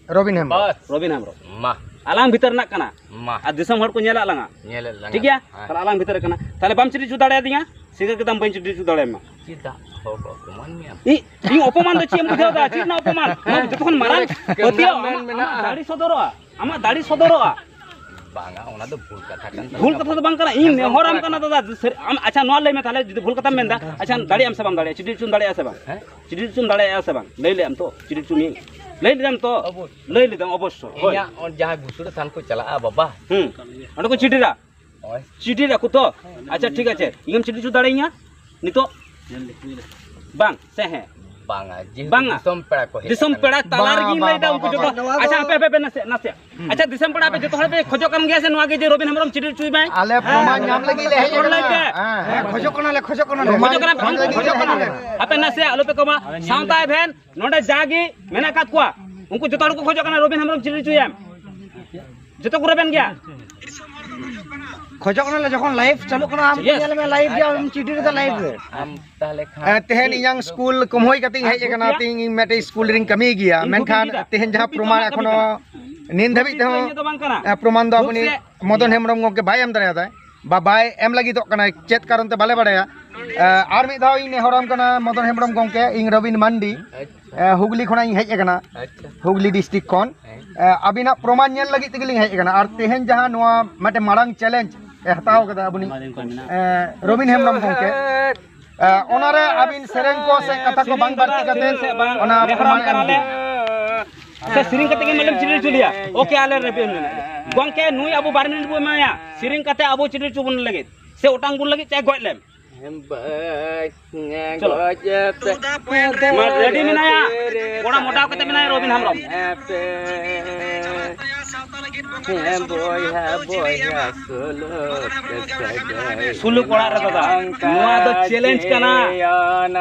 ᱨᱚᱵᱤᱱ ᱦᱮᱢᱵᱨᱚᱢ᱾ ᱵᱟᱥ᱾ ᱨᱚᱵᱤᱱ ᱦᱮᱢᱵᱨᱚᱢ᱾ ᱢᱟ᱾ ᱟᱞᱟᱝ ᱵᱷᱤᱛᱟᱹᱨ ᱨᱮᱱᱟᱜ ᱠᱟᱱᱟ᱾ ᱢᱟ᱾ ᱟᱨ ᱫᱤᱥᱚᱢ ᱦᱚᱲ ᱠᱚ ᱧᱮᱞᱟᱜ ᱞᱟᱝᱟ᱾ ᱧᱮᱞᱮᱫ ᱞᱟᱝᱟ᱾ ᱴᱷᱤᱠ ᱜᱮᱭᱟ? ᱦᱮᱸ᱾ ᱛᱟᱦᱞᱮ ᱟᱞᱟᱝ ᱵᱷᱤᱛᱟᱹᱨ ᱨᱮ ᱠᱟᱱᱟ᱾ ᱛᱟᱦᱞᱮ ᱵᱟᱢ ᱪᱤᱰᱤᱨ ᱦᱚᱪᱚ ᱫᱟᱲᱮᱭᱟᱫᱤᱧᱟ? ᱥᱤᱠᱟᱹ ᱠᱮᱫᱟᱢ ᱵᱟᱹᱧ ᱪᱤᱰᱤᱨ ᱦᱚᱪᱚ ᱫᱟᱲᱮᱭᱟᱢᱟ᱾ ᱪᱮᱫᱟᱜ ᱦᱚᱲ ᱠᱚ ᱚᱯᱚᱢᱟᱱ ᱢᱮᱭᱟ? ᱤ-, ᱤᱧ ᱚᱯᱚᱢᱟᱱ ᱫᱚ ᱪᱮᱫ ᱮᱢ ᱵᱩᱡᱷᱟᱹᱣ ᱫᱟ? ᱪᱮᱫ ᱨᱮᱱᱟᱜ ᱚᱯᱚᱢᱟᱱ? ᱦᱮᱸ᱾ ᱡᱚᱛᱚ ᱠᱷᱚᱱ ᱢᱟᱨᱟᱝ ᱱᱚᱰᱮ ᱯᱟᱹᱛᱭᱟᱹᱣ ᱠᱟᱹᱢᱤ ᱟᱢᱟᱜ, ᱢᱮᱱᱟᱜᱼᱟ᱾ ᱟᱢᱟᱜ ᱫᱟᱲᱮ ᱥᱚᱫᱚᱨᱚᱜᱼᱟ᱾ ᱟᱢᱟᱜ ᱫᱟᱲᱮ ᱥᱚᱫᱚᱨᱚᱜᱼᱟ᱾ ᱵᱟᱝᱟ, ᱚᱱᱟ ᱫᱚ ᱵᱷᱩᱞ ᱠᱟᱛᱷᱟ ᱠᱟᱱ ᱛᱟᱵᱚᱱᱟ᱾ ᱵᱷᱩᱞ ᱠᱟᱛᱷᱟ ᱫᱚ ᱵᱟᱝ ᱠᱟᱱᱟ᱾ ᱤᱧ ᱦᱮᱸ, ᱱᱮᱦᱚᱨᱟᱢ ᱠᱟᱱᱟ ᱫᱟᱫᱟ, ᱥᱟᱹᱨᱤ-, ᱟᱢ, ᱟᱪᱪᱷᱟ, ᱱᱚᱣᱟ ᱞᱟᱹᱭ ᱢᱮ ᱛᱟᱦᱞᱮ, ᱡᱩᱫᱤ ᱵᱷᱩᱞ ᱠᱟᱛᱷᱟᱢ ᱢᱮᱱᱫᱟ, ᱟᱪᱪᱷᱟ, ᱫᱟᱲᱮᱭᱟᱜ ᱟᱢ ᱥᱮ ᱵᱟᱢ ᱫᱟᱲᱮᱭᱟᱜᱼᱟ? ᱪᱤᱰᱤᱨ ᱦᱚᱪᱚᱢ ᱫᱟᱲᱮᱭᱟᱜᱼᱟ ᱥᱮ ᱵᱟᱝ? ᱦᱮᱸ? ᱪᱤᱰᱤᱨ ᱦᱚᱪᱚᱢ ᱫᱟᱲᱮᱭᱟᱜᱼᱟ ᱥᱮ ᱵᱟᱝ? ᱞᱟᱹᱭ ᱞᱮᱜᱼᱟᱢ ᱛᱚ? ᱪᱤᱰᱤᱨ ᱦᱚᱪᱚ ᱢᱤᱭᱟᱹᱧ᱾ ᱞᱟᱹᱭ ᱞᱮᱫᱟᱢ ᱛᱚ? ᱚᱵᱚᱥᱥᱳᱭ᱾ ᱞᱟᱹᱭ ᱞᱮᱫᱟᱢ ᱚᱵᱚᱥᱥᱳᱭ᱾ ᱦᱳᱭ᱾ ᱤᱧᱟᱹᱜ ᱚᱸᱰᱮ ᱡᱟᱦᱟᱸᱭ ᱵᱩᱥᱩᱲᱟ ᱛᱷᱟᱱ ᱠᱚ ᱪᱟᱞᱟᱜᱼᱟ ᱵᱟᱵᱟ᱾ ᱦᱩᱸ᱾ ᱚᱸᱰᱮ ᱠᱚ ᱪᱤᱰᱤᱨᱟ᱾ ᱪᱤᱰᱤᱨ ᱟᱠᱚ ᱛᱚ᱾ ᱟᱪᱪᱷᱟ, ᱴᱷᱤᱠ ᱟᱪᱷᱮ, ᱤᱧᱮᱢ ᱪᱤᱰᱤᱨ ᱦᱚᱪᱚ ᱫᱟᱲᱮᱭᱟᱹᱧᱟ ᱱᱤᱛᱚᱜ? ᱵᱟᱝ ᱥᱮ ᱦᱮᱸ? ᱵᱟᱝᱟ, ᱡᱮᱦᱮᱛᱩ ᱵᱟᱝᱟ᱾ ᱫᱤᱥᱚᱢ ᱯᱮᱲᱟ ᱠᱚ ᱦᱮᱡ ᱫᱤᱥᱚᱢ ᱟᱠᱟᱱᱟ᱾ ᱯᱮᱲᱟ ᱛᱟᱞᱟ ᱵᱟᱝ, ᱨᱮᱜᱮᱧ ᱵᱟᱝ, ᱞᱟᱹᱭᱫᱟ, ᱵᱟᱝ, ᱩᱱᱠᱩ ᱵᱟᱝ, ᱡᱚᱛᱚ᱾ ᱵᱟᱝ, ᱱᱚᱣᱟ ᱫᱚ ᱟᱪᱪᱷᱟ, ᱦᱟᱯᱮ, ᱦᱟᱯᱮ, ᱦᱟᱯᱮ, ᱱᱟᱥᱮ, ᱱᱟᱥᱮ᱾ ᱟᱪᱪᱷᱟ, ᱫᱤᱥᱚᱢ ᱯᱮᱲᱟ, ᱟᱯᱮ ᱡᱚᱛᱚ ᱦᱚᱲ ᱯᱮ ᱠᱷᱚᱡᱚᱜ ᱠᱟᱱ ᱜᱮᱭᱟ ᱥᱮ ᱱᱚᱣᱟ ᱜᱮ ᱡᱮ ᱨᱚᱵᱤᱱ ᱦᱮᱢᱵᱨᱚᱢ ᱪᱤᱰᱤᱨ ᱦᱚᱪᱚᱭ ᱢᱟᱭ? ᱟᱞᱮ ᱯᱨᱚᱢᱟᱱ ᱧᱟᱢ ᱞᱟᱹᱜᱤᱫ ᱞᱮ ᱦᱮᱡ ᱨᱚᱲ ᱞᱟᱹᱭ ᱟᱠᱟᱱᱟ᱾ ᱯᱮ᱾ ᱦᱮᱸ, ᱦᱮᱸ, ᱠᱷᱚᱡᱚᱜ ᱠᱟᱱᱟᱞᱮ, ᱠᱷᱚᱡᱚᱜ ᱠᱟᱱᱟᱞᱮ᱾ ᱠᱷᱚᱡᱚᱜ ᱠᱟᱱᱟᱞᱮ᱾ ᱦᱟᱯᱮ ᱱᱟᱥᱮ ᱟᱞᱚ ᱯᱮ ᱠᱚᱢᱟ᱾ ᱥᱟᱶᱛᱟ ᱮᱵᱷᱮᱱ ᱱᱚᱰᱮ ᱡᱟᱜᱮ ᱢᱮᱱᱟᱜ ᱟᱠᱟᱫ ᱠᱚᱣᱟ, ᱩᱱᱠᱩ ᱡᱚᱛᱚ ᱦᱚᱲ ᱠᱚ ᱠᱷᱚᱡᱚᱜ ᱠᱟᱱᱟ ᱨᱚᱵᱤᱱ ᱦᱮᱢᱵᱨᱚᱢ ᱪᱤᱰᱤᱨ ᱦᱚᱪᱚᱭᱮᱢ᱾ ᱡᱚᱛᱚ ᱠᱚ ᱨᱮᱵᱮᱱ ᱜᱮᱭᱟ᱾ ᱠᱷᱚᱡᱚᱜ ᱠᱟᱱᱟᱞᱮ, ᱡᱚᱠᱷᱚᱱ ᱞᱟᱭᱤᱵᱷ ᱪᱟᱹᱞᱩᱜ ᱠᱟᱱᱟ, ᱟᱢ ᱠᱚ ᱧᱮᱞ ᱢᱮ, ᱞᱟᱭᱤᱵᱷ ᱜᱮᱭᱟ, ᱟᱢ ᱪᱤᱰᱤᱨ ᱮᱫᱟ ᱞᱟᱭᱤᱵᱷ ᱨᱮ᱾ ᱟᱢ ᱛᱟᱦᱚᱞᱮ ᱠᱷᱟᱱ ᱮ, ᱛᱮᱦᱮᱧ ᱤᱧᱟᱝ ᱥᱠᱩᱞ ᱠᱚᱢᱦᱚᱭ ᱠᱟᱛᱮᱧ ᱦᱮᱡ ᱟᱠᱟᱱᱟ, ᱛᱮᱦᱮᱧ ᱤᱧ ᱢᱤᱫᱴᱮᱡ ᱥᱠᱩᱞ ᱨᱤᱧ ᱠᱟᱹᱢᱤ ᱜᱮᱭᱟ, ᱢᱮᱱᱠᱷᱟᱱ ᱛᱮᱦᱮᱧ ᱡᱟᱦᱟᱸ ᱯᱨᱚᱢᱟᱱ ᱮᱠᱷᱚᱱᱳ ᱱᱤᱱ ᱫᱷᱟᱹᱵᱤᱡ ᱛᱮᱦᱚᱸ, ᱮ, ᱯᱨᱚᱢᱟᱱ ᱫᱚ ᱩᱱᱤ ᱢᱚᱫᱚᱱ ᱦᱮᱢᱵᱨᱚᱢ ᱜᱚᱢᱠᱮ ᱵᱟᱭ ᱮᱢ ᱫᱟᱲᱮᱭᱟᱫᱟᱭ, ᱵᱟ ᱵᱟᱭ ᱮᱢ ᱞᱟᱹᱜᱤᱫᱚᱜ ᱠᱟᱱᱟᱭ, ᱪᱮᱫ ᱠᱟᱨᱚᱱ ᱛᱮ ᱵᱟᱞᱮ ᱵᱟᱲᱟᱭᱟ᱾ ᱮ, ᱟᱨ ᱢᱤᱫ ᱫᱷᱟᱣ ᱤᱧ ᱱᱮᱦᱚᱨᱟᱢ ᱠᱟᱱᱟ ᱢᱚᱫᱚᱱ ᱦᱮᱢᱵᱨᱚᱢ ᱜᱚᱢᱠᱮ, ᱤᱧ ᱨᱚᱵᱤᱱ ᱢᱟᱱᱰᱤ, ᱮ, ᱦᱩᱜᱽᱞᱤ ᱠᱷᱚᱱᱟᱜ ᱤᱧ ᱦᱮᱡ ᱟᱠᱟᱱᱟ, ᱟᱪᱪᱷᱟ᱾ ᱦᱩᱜᱽᱞᱤ ᱰᱤᱥᱴᱨᱤᱠᱴ ᱠᱷᱚᱱ᱾ ᱦᱮᱸ᱾ ᱮ, ᱟᱹᱵᱤᱱᱟᱜ ᱯᱨᱚᱢᱟᱱ ᱧᱮᱞ ᱞᱟᱹᱜᱤᱫ ᱛᱮᱜᱮ ᱞᱤᱧ ᱦᱮᱡ ᱟᱠᱟᱱᱟ᱾ ᱟᱨ ᱛᱮᱦᱮᱧ ᱡᱟᱦᱟᱸ ᱱᱚᱣᱟ ᱢᱤᱫᱴᱮᱱ ᱢᱟᱲᱟᱝ ᱪᱮᱞᱮᱧᱡᱽ ᱮ ᱦᱟᱛᱟᱣ ᱠᱟᱫᱟ ᱟᱵᱚᱱᱤᱡ, ᱮ, ᱨᱚᱵᱤᱱ ᱦᱮᱢᱵᱨᱚᱢ ᱜᱚᱢᱠᱮ, ᱮ, ᱚᱱᱟᱨᱮ ᱟᱹᱵᱤᱱ ᱥᱮᱨᱮᱧ ᱠᱚ ᱥᱮ ᱠᱟᱛᱷᱟ ᱠᱚ ᱵᱟᱝ ᱵᱟᱹᱲᱛᱤ ᱠᱟᱛᱮ ᱥᱮ ᱵᱟᱝ, ᱚᱱᱟ ᱱᱮᱦᱚᱨᱟᱢ ᱯᱨᱚᱢᱟᱱ ᱮᱢ ᱠᱟᱱᱟᱞᱮ᱾ ᱵᱤᱱ᱾ ᱥᱮ ᱥᱮᱨᱮᱧ ᱠᱟᱛᱮ ᱜᱮ ᱢᱟᱞᱮᱢ ᱪᱤᱰᱤᱨ ᱦᱚᱪᱚ ᱞᱮᱭᱟ? ᱳᱠᱮ, ᱟᱞᱮ ᱨᱮᱵᱮᱱ ᱢᱮᱱᱟᱜ ᱞᱮᱭᱟ᱾ ᱜᱚᱢᱠᱮ, ᱱᱩᱭ ᱟᱵᱚ ᱵᱟᱨ ᱢᱤᱱᱤᱴ ᱵᱚ ᱮᱢᱟᱭᱟ, ᱥᱮᱨᱮᱧ ᱠᱟᱛᱮ ᱟᱵᱚ ᱪᱤᱰᱤᱨ ᱦᱚᱪᱚ ᱵᱚᱱ ᱞᱟᱹᱜᱤᱫ, ᱥᱮ ᱚᱴᱟᱝ ᱵᱚᱱ ᱞᱟᱹᱜᱤᱫ, ᱪᱟᱦᱮ ᱜᱚᱡ ᱞᱮᱢ᱾ ᱪᱚᱞᱚ᱾ ᱢᱟ, ᱨᱮᱰᱤ ᱢᱮᱱᱟᱭᱟ᱾ ᱠᱚᱲᱟ ᱢᱚᱴᱟᱣ ᱠᱟᱛᱮ ᱢᱮᱱᱟᱭᱟ ᱨᱚᱵᱤᱱ ᱦᱮᱢᱵᱨᱚᱢ᱾ ᱦᱮᱸ, ᱵᱚᱭᱦᱟ, ᱵᱚᱭᱦᱟ, ᱥᱩᱞᱩᱠ ᱥᱟᱹᱜᱟᱹᱭ ᱥᱩᱞᱩᱠ ᱚᱲᱟᱜ ᱨᱮ ᱫᱟᱫᱟ᱾ ᱱᱚᱣᱟ ᱫᱚ ᱪᱮᱞᱮᱧᱡᱽ ᱠᱟᱱᱟ᱾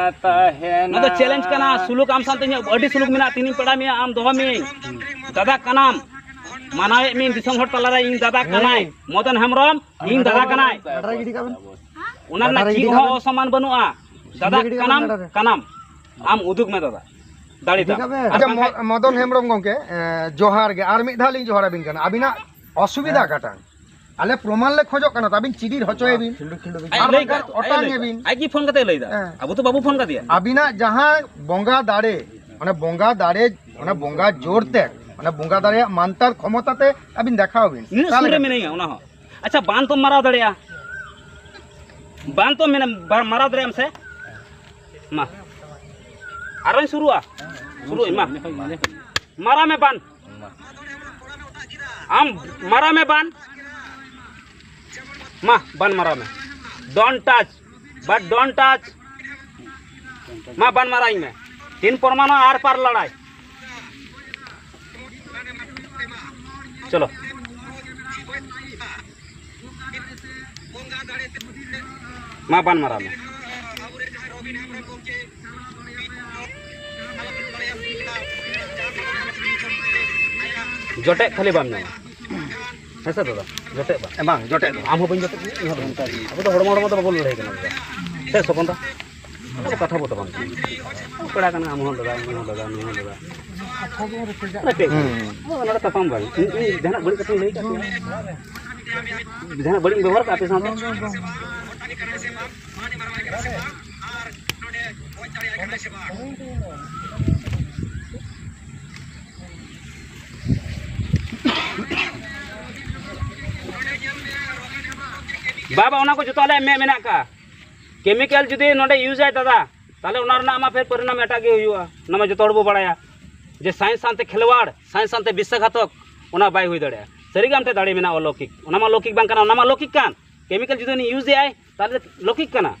ᱱᱚᱣᱟ ᱫᱚ ᱪᱮᱞᱮᱧᱡᱽ ᱠᱟᱱᱟ᱾ ᱥᱩᱞᱩᱠ ᱟᱢ ᱥᱟᱶᱛᱮ ᱤᱧᱟᱹᱜ ᱟᱹᱰᱤ ᱥᱩᱞᱩᱠ ᱢᱮᱱᱟᱜᱼᱟ᱾ ᱛᱤᱦᱤᱧ ᱯᱮᱲᱟ ᱢᱮᱭᱟ, ᱟᱢ ᱫᱚᱦᱚ ᱢᱤᱭᱟᱹᱧ᱾ ᱫᱟᱫᱟ ᱠᱟᱱᱟᱢ᱾ ᱢᱟᱱᱟᱣᱮᱫ ᱢᱤᱭᱟᱹᱧ ᱫᱤᱥᱚᱢ ᱦᱚᱲ ᱛᱟᱞᱟᱨᱮ, ᱤᱧ ᱫᱟᱫᱟ ᱠᱟᱱᱟᱭ᱾ ᱢᱚᱫᱚᱱ ᱦᱮᱢᱵᱨᱚᱢ, ᱤᱧ ᱫᱟᱫᱟ ᱠᱟᱱᱟᱭ᱾ ᱜᱟᱰᱟ ᱨᱮ ᱜᱤᱰᱤ ᱠᱟᱜ ᱵᱮᱱ᱾ ᱚᱱᱟ ᱨᱮᱱᱟᱜ ᱜᱟᱰᱟ ᱨᱮ ᱪᱮᱫ ᱜᱤᱰᱤ ᱦᱚᱸ ᱠᱟᱜ ᱵᱮᱱ᱾ ᱚᱥᱚᱢᱟᱱ ᱵᱟᱹᱱᱩᱜᱼᱟ᱾ ᱫᱟᱫᱟ ᱜᱤᱰᱤ ᱠᱟᱜ ᱵᱮᱱ ᱠᱟᱱᱟᱢ, ᱜᱟᱰᱟ ᱨᱮ᱾ ᱠᱟᱱᱟᱢ᱾ ᱟᱢ ᱩᱫᱩᱜ ᱢᱮ ᱫᱟᱫᱟ᱾ ᱫᱟᱲᱮ ᱜᱤᱰᱤ ᱛᱟᱢ᱾ ᱠᱟᱜ ᱵᱮᱱ᱾ ᱟᱨ ᱟᱪᱪᱷᱟ, ᱵᱟᱝᱠᱷᱟᱡ ᱢᱚ-, ᱢᱚᱫᱚᱱ ᱦᱮᱢᱵᱨᱚᱢ ᱜᱚᱢᱠᱮ, ᱮ, ᱡᱚᱦᱟᱨ ᱜᱮ᱾ ᱟᱨ ᱢᱤᱫ ᱫᱷᱟᱣ ᱞᱤᱧ ᱡᱚᱦᱟᱨ ᱟᱵᱤᱱ ᱠᱟᱱᱟ᱾ ᱟᱵᱤᱱᱟᱜ ᱚᱥᱩᱵᱤᱫᱷᱟ ᱦᱮᱸ᱾ ᱚᱠᱟᱴᱟᱝ? ᱟᱞᱮ ᱯᱨᱚᱢᱟᱱ ᱞᱮ ᱠᱷᱚᱡᱚᱜ ᱠᱟᱱᱟ, ᱛᱟᱵᱤᱱ ᱪᱤᱰᱤᱨ ᱦᱚᱪᱚᱭᱮᱵᱤᱱ᱾ ᱟᱡ ᱟᱨ ᱞᱟᱹᱭ ᱵᱟᱝᱠᱷᱟᱱ ᱠᱟᱜ-, ᱟᱡ ᱚᱴᱟᱝ ᱞᱟᱹᱭ ᱮᱵᱤᱱ᱾ ᱠᱟᱜ-, ᱟᱡ ᱜᱮ ᱯᱷᱳᱱ ᱠᱟᱛᱮ ᱞᱟᱹᱭ ᱫᱟ᱾ ᱦᱮᱸ᱾ ᱟᱵᱚ ᱛᱚ ᱵᱟᱵᱚ ᱯᱷᱳᱱ ᱠᱟᱫᱮᱭᱟ᱾ ᱟᱵᱤᱱᱟᱜ ᱡᱟᱦᱟᱸ ᱵᱚᱸᱜᱟ ᱫᱟᱲᱮ, ᱚᱱᱟ ᱵᱚᱸᱜᱟ ᱫᱟᱲᱮ, ᱚᱱᱟ ᱵᱚᱸᱜᱟ ᱡᱳᱨ ᱛᱮ, ᱚᱱᱟ ᱵᱚᱸᱜᱟ ᱫᱟᱲᱮᱭᱟᱜ ᱢᱟᱱᱛᱟᱨ ᱠᱷᱚᱢᱚᱛᱟ ᱛᱮ ᱟᱹᱵᱤᱱ ᱫᱮᱠᱷᱟᱣ ᱵᱤᱱ᱾ ᱱᱤᱱᱟᱹᱜ ᱛᱟᱦᱞᱮ ᱥᱩᱨ ᱨᱮ ᱠᱷᱟᱱ ᱢᱤᱱᱟᱹᱧᱟ ᱚᱱᱟ ᱦᱚᱸ᱾ ᱟᱪᱪᱷᱟ, ᱵᱟᱸᱫ ᱛᱚᱢ ᱢᱟᱨᱟᱣ ᱫᱟᱲᱮᱭᱟᱜᱼᱟ? ᱵᱟᱸᱫ ᱛᱚᱢ ᱢᱮᱱᱟ, ᱵᱟ-, ᱢᱟᱨᱟᱣ ᱫᱟᱲᱮᱭᱟᱜ ᱟᱢ ᱥᱮ? ᱢᱟ᱾ ᱟᱨᱚᱧ ᱥᱩᱨᱩᱜᱼᱟ᱾ ᱥᱩᱨᱩᱜ ᱟᱹᱧ, ᱢᱟ᱾ ᱢᱟᱨᱟᱣ ᱢᱮ ᱵᱟᱸᱫ᱾ ᱟᱢ ᱢᱟᱨᱟᱣ ᱢᱮ ᱵᱟᱸᱫ᱾ ᱢᱟ ᱵᱟᱱ ᱢᱟᱨᱟᱣ ᱢᱮ, don't touch, but don't touch. ᱢᱟ ᱵᱟᱱ ᱢᱟᱨᱟᱣᱤᱧ ᱢᱮ, ᱛᱤᱱ ᱯᱚᱨᱢᱟᱱᱚ ᱟᱨ ᱯᱟᱨ ᱞᱟᱲᱟᱭ. ᱪᱚᱞᱚ. ᱢᱟ ᱵᱟᱱ ᱢᱟᱨᱟᱣ ᱢᱮ. ᱡᱚᱴᱮᱫ ᱠᱷᱟᱹᱞᱤ ᱵᱟᱢ ᱧᱟᱢᱟ. ᱦᱮᱸ ᱥᱮ ᱫᱟᱫᱟ? ᱡᱚᱴᱮᱫ ᱵᱟᱝ. ᱵᱟᱝ, ᱡᱚᱴᱮᱫ ᱫᱚ. ᱟᱢ ᱦᱚᱸ ᱵᱟᱹᱧ ᱡᱚᱴᱮᱫ ᱢᱮᱭᱟ, ᱤᱧ ᱦᱚᱸ ᱵᱟᱹᱧ ᱡᱚᱴᱮᱫ ᱢᱮᱭᱟ. ᱟᱵᱚ ᱫᱚ ᱦᱚᱲᱢᱚ ᱦᱚᱲᱢᱚ ᱫᱚ ᱵᱟᱵᱚᱱ ᱞᱟᱹᱲᱦᱟᱹᱭ ᱠᱟᱱᱟ ᱵᱚᱭᱦᱟ. ᱥᱮ ᱥᱚᱯᱚᱱ ᱫᱟ? ᱟᱵᱚ ᱫᱚ ᱠᱟᱛᱷᱟ ᱵᱚ ᱛᱟᱵᱚᱱ ᱠᱟᱱᱟ. ᱯᱮᱲᱟ ᱠᱟᱱᱟ, ᱟᱢ ᱦᱚᱸ ᱫᱟᱫᱟ, ᱤᱧ ᱦᱚᱸ ᱫᱟᱫᱟ, ᱱᱩᱭ ᱦᱚᱸ ᱫᱟᱫᱟ. ᱦᱩᱸ. ᱟᱵᱚ ᱱᱚᱰᱮ ᱛᱟᱯᱟᱢ ᱵᱟᱝ. ᱤᱧ, ᱤᱧ ᱡᱟᱦᱟᱱᱟᱜ ᱵᱟᱹᱲᱤᱡ ᱠᱟᱛᱷᱟᱧ ᱞᱟᱹᱭ ᱠᱟᱜ ᱯᱮᱭᱟ? ᱡᱟᱦᱟᱱᱟᱜ ᱵᱟᱹᱲᱤᱡ ᱤᱧ ᱵᱮᱵᱚᱦᱟᱨ ᱠᱟᱜ ᱯᱮ ᱥᱟᱶᱛᱮ? ᱵᱟᱵᱟ, ᱚᱱᱟ ᱠᱚ ᱡᱚᱛᱚ ᱟᱞᱮᱭᱟᱜ ᱢᱮᱫ ᱢᱮᱱᱟᱜ ᱠᱟᱜᱼᱟ. ᱠᱮᱢᱤᱠᱮᱞ ᱡᱩᱫᱤ ᱱᱚᱰᱮ ᱤᱭᱩᱡᱟᱭ ᱫᱟᱫᱟ, ᱛᱟᱦᱚᱞᱮ ᱚᱱᱟ ᱨᱮᱱᱟᱜ ᱢᱟ ᱯᱷᱮᱨ ᱯᱚᱨᱤᱱᱟᱢ ᱮᱴᱟᱜ ᱜᱮ ᱦᱩᱭᱩᱜᱼᱟ. ᱚᱱᱟ ᱢᱟ ᱡᱚᱛᱚ ᱦᱚᱲ ᱵᱚ ᱵᱟᱲᱟᱭᱟ ᱡᱮ ᱥᱟᱭᱮᱱᱥ ᱥᱟᱶᱛᱮ ᱠᱷᱮᱞᱣᱟᱲ, ᱥᱟᱭᱮᱱᱥ ᱥᱟᱶᱛᱮ ᱵᱤᱥᱥᱟᱜᱷᱟᱛᱚᱠ, ᱚᱱᱟ ᱵᱟᱭ ᱦᱩᱭ ᱫᱟᱲᱮᱭᱟᱜᱼᱟ. ᱥᱟᱹᱨᱤᱜᱮ ᱟᱢ ᱴᱷᱮᱱ ᱫᱟᱲᱮ ᱢᱮᱱᱟᱜᱼᱟ ᱚᱞᱚᱠᱤᱠ. ᱚᱱᱟ ᱢᱟ ᱞᱚᱠᱤᱠ ᱵᱟᱝ ᱠᱟᱱᱟ, ᱚᱱᱟ ᱢᱟ ᱞᱚᱠᱤᱠ ᱠᱟᱱ. ᱠᱮᱢᱤᱠᱮᱞ ᱡᱩᱫᱤ ᱩᱱᱤ ᱤᱭᱩᱡᱽ ᱮᱫᱟᱭ, ᱛᱟᱦᱚᱞᱮ ᱞᱚᱠᱤᱠ ᱠᱟᱱᱟ.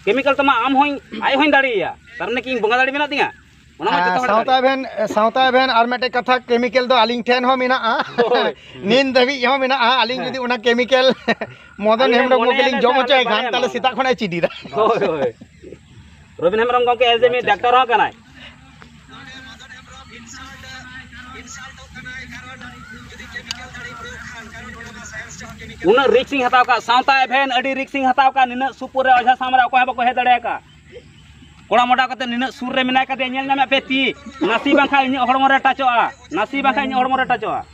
ᱠᱮᱢᱤᱠᱮᱞ ᱛᱮᱢᱟ ᱟᱢ ᱦᱚᱸᱧ, ᱟᱡ ᱦᱚᱸᱧ ᱫᱟᱲᱮᱭᱟᱭᱟ, ᱛᱟᱨ ᱢᱟᱱᱮ ᱠᱤ ᱤᱧ ᱵᱚᱸᱜᱟ ᱫᱟᱲᱮ ᱢᱮᱱᱟᱜ ᱛᱤᱧᱟ? ᱚᱱᱟ ᱢᱟ ᱡᱚᱛᱚ ᱦᱚᱲ ᱥᱟᱶᱛᱟ ᱫᱟᱲᱮᱭᱟᱜᱼᱟ. ᱮᱵᱷᱮᱱ, ᱥᱟᱶᱛᱟ ᱮᱵᱷᱮᱱ ᱟᱨ ᱢᱤᱫᱴᱮᱡ ᱠᱟᱛᱷᱟ, ᱠᱮᱢᱤᱠᱮᱞ ᱫᱚ ᱟᱹᱞᱤᱧ ᱴᱷᱮᱱ ᱦᱚᱸ ᱢᱮᱱᱟᱜᱼᱟ. ᱦᱳᱭ. ᱱᱤᱛ ᱫᱷᱟᱹᱵᱤᱡ ᱦᱚᱸ ᱢᱮᱱᱟᱜᱼᱟ. ᱟᱹᱞᱤᱧ ᱦᱮᱸ. ᱡᱩᱫᱤ ᱚᱱᱟ ᱠᱮᱢᱤᱠᱮᱞ ᱢᱚᱫᱚᱱ ᱟᱹᱞᱤᱧ ᱦᱮᱢᱵᱨᱚᱢ ᱢᱚᱱᱮᱭᱟ ᱜᱚᱢᱠᱮ ᱞᱤᱧ ᱡᱚᱢ ᱟᱹᱞᱤᱧ ᱦᱚᱪᱚᱭ ᱵᱟᱞᱮ ᱠᱷᱟᱱ, ᱮᱢᱟ. ᱛᱟᱦᱚᱞᱮ ᱥᱮᱛᱟᱜ ᱠᱷᱚᱱᱟᱜ ᱮ ᱪᱤᱰᱤᱨᱟ. ᱦᱳᱭ, ᱦᱳᱭ. ᱨᱚᱵᱤᱱ ᱦᱮᱢᱵᱨᱚᱢ ᱜᱚᱢᱠᱮ as a ᱢᱤᱫ ᱰᱟᱠᱛᱟᱨ ᱦᱚᱸ ᱠᱟᱱᱟᱭ. ᱩᱱᱟᱹᱜ ᱨᱤᱠᱥ ᱤᱧ ᱦᱟᱛᱟᱣ ᱠᱟᱜ, ᱥᱟᱶᱛᱟ ᱮᱵᱷᱮᱱ ᱟᱹᱰᱤ ᱨᱤᱠᱥ ᱤᱧ ᱦᱟᱛᱟᱣ ᱠᱟᱜ, ᱱᱤᱱᱟᱹᱜ ᱥᱩᱯᱩᱨ ᱨᱮ ᱚᱡᱷᱟ ᱥᱟᱢ ᱨᱮ ᱚᱠᱚᱭ ᱦᱚᱸ ᱵᱟᱠᱚ ᱦᱮᱡ ᱫᱟᱲᱮ ᱟᱠᱟᱫ᱾ ᱠᱚᱲᱟ ᱢᱚᱰᱟ ᱠᱟᱛᱮ ᱱᱤᱱᱟᱹᱜ ᱥᱩᱨ ᱨᱮ ᱢᱮᱱᱟᱭ ᱠᱟᱫᱮᱭᱟ, ᱧᱮᱞ ᱧᱟᱢᱮᱫ ᱯᱮ ᱛᱤ, ᱱᱟᱥᱮ ᱵᱟᱝᱠᱷᱟᱱ ᱤᱧᱟᱹᱜ ᱦᱚᱲᱢᱚ ᱨᱮ ᱴᱟᱪᱚᱜᱼᱟ, ᱱᱟᱥᱮ ᱵᱟᱝᱠᱷᱟᱱ ᱤᱧᱟᱹᱜ ᱦᱚᱲᱢᱚ ᱨᱮ ᱴᱟᱪᱚᱜᱼᱟ᱾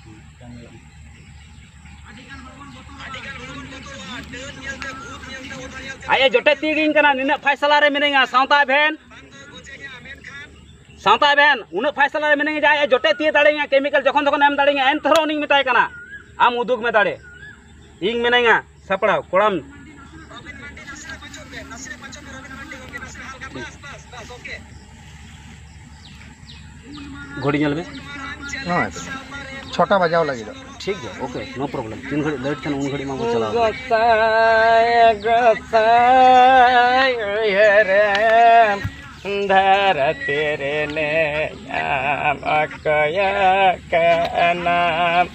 ᱟᱡ ᱮ ᱡᱚᱴᱮᱫ ᱛᱤᱭᱳᱜᱤᱧ ᱠᱟᱱᱟ, ᱱᱤᱱᱟᱹᱜ ᱯᱷᱟᱭᱥᱟᱞᱟ ᱨᱮ ᱢᱤᱱᱟᱹᱧᱟ, ᱥᱟᱶᱛᱟ ᱮᱵᱷᱮᱱ᱾ ᱥᱟᱶᱛᱟ ᱮᱵᱷᱮᱱ, ᱩᱱᱟᱹᱜ ᱯᱷᱟᱭᱥᱟᱞᱟ ᱨᱮ ᱢᱤᱱᱟᱹᱧᱟ ᱡᱮ ᱟᱡ ᱮ ᱡᱚᱴᱮᱫ ᱛᱤᱭᱳᱜ ᱫᱟᱲᱮᱭᱟᱹᱧᱟ, ᱠᱮᱢᱤᱠᱮᱞ ᱡᱚᱠᱷᱚᱱ ᱛᱚᱠᱷᱚᱱ ᱮᱢ ᱫᱟᱲᱮᱭᱟᱹᱧᱟ, ᱮᱱ ᱛᱮᱦᱚᱸ ᱩᱱᱤᱧ ᱢᱮᱛᱟᱭ ᱠᱟᱱᱟ, ᱟᱢ ᱩᱫᱩᱜ ᱢᱮ ᱫᱟᱲᱮ, ᱤᱧ ᱢᱤᱱᱟᱹᱧᱟ ᱥᱟᱯᱲᱟᱣ, ᱠᱚᱲᱟᱢ᱾ ᱜᱷᱚᱲᱤ ᱧᱮᱞ ᱢᱮ᱾ ᱱᱚᱜᱼᱚᱭ ᱛᱚ, ᱪᱷᱚᱴᱟ ᱵᱟᱡᱟᱣ ᱞᱟᱹᱜᱤᱫᱚᱜ᱾ ᱴᱷᱤᱠ ᱜᱮᱭᱟ, ᱳᱠᱮ, ᱱᱳ ᱯᱨᱚᱵᱞᱮᱢ᱾ ᱛᱤᱱ ᱜᱷᱟᱹᱲᱤᱡ ᱞᱮᱴ ᱠᱷᱟᱱ ᱩᱱ ᱜᱷᱟᱹᱲᱤᱡ ᱢᱟ ᱵᱚᱱ ᱪᱟᱞᱟᱣ᱾ ᱜᱚᱸᱥᱟᱭ, ᱜᱚᱸᱥᱟᱭ ᱩᱭᱦᱟᱹᱨᱮᱢ ᱫᱷᱟᱹᱨᱛᱤ ᱨᱮ ᱱᱮᱭᱟᱢ ᱚᱠᱚᱭ ᱠᱟᱱᱟᱢ?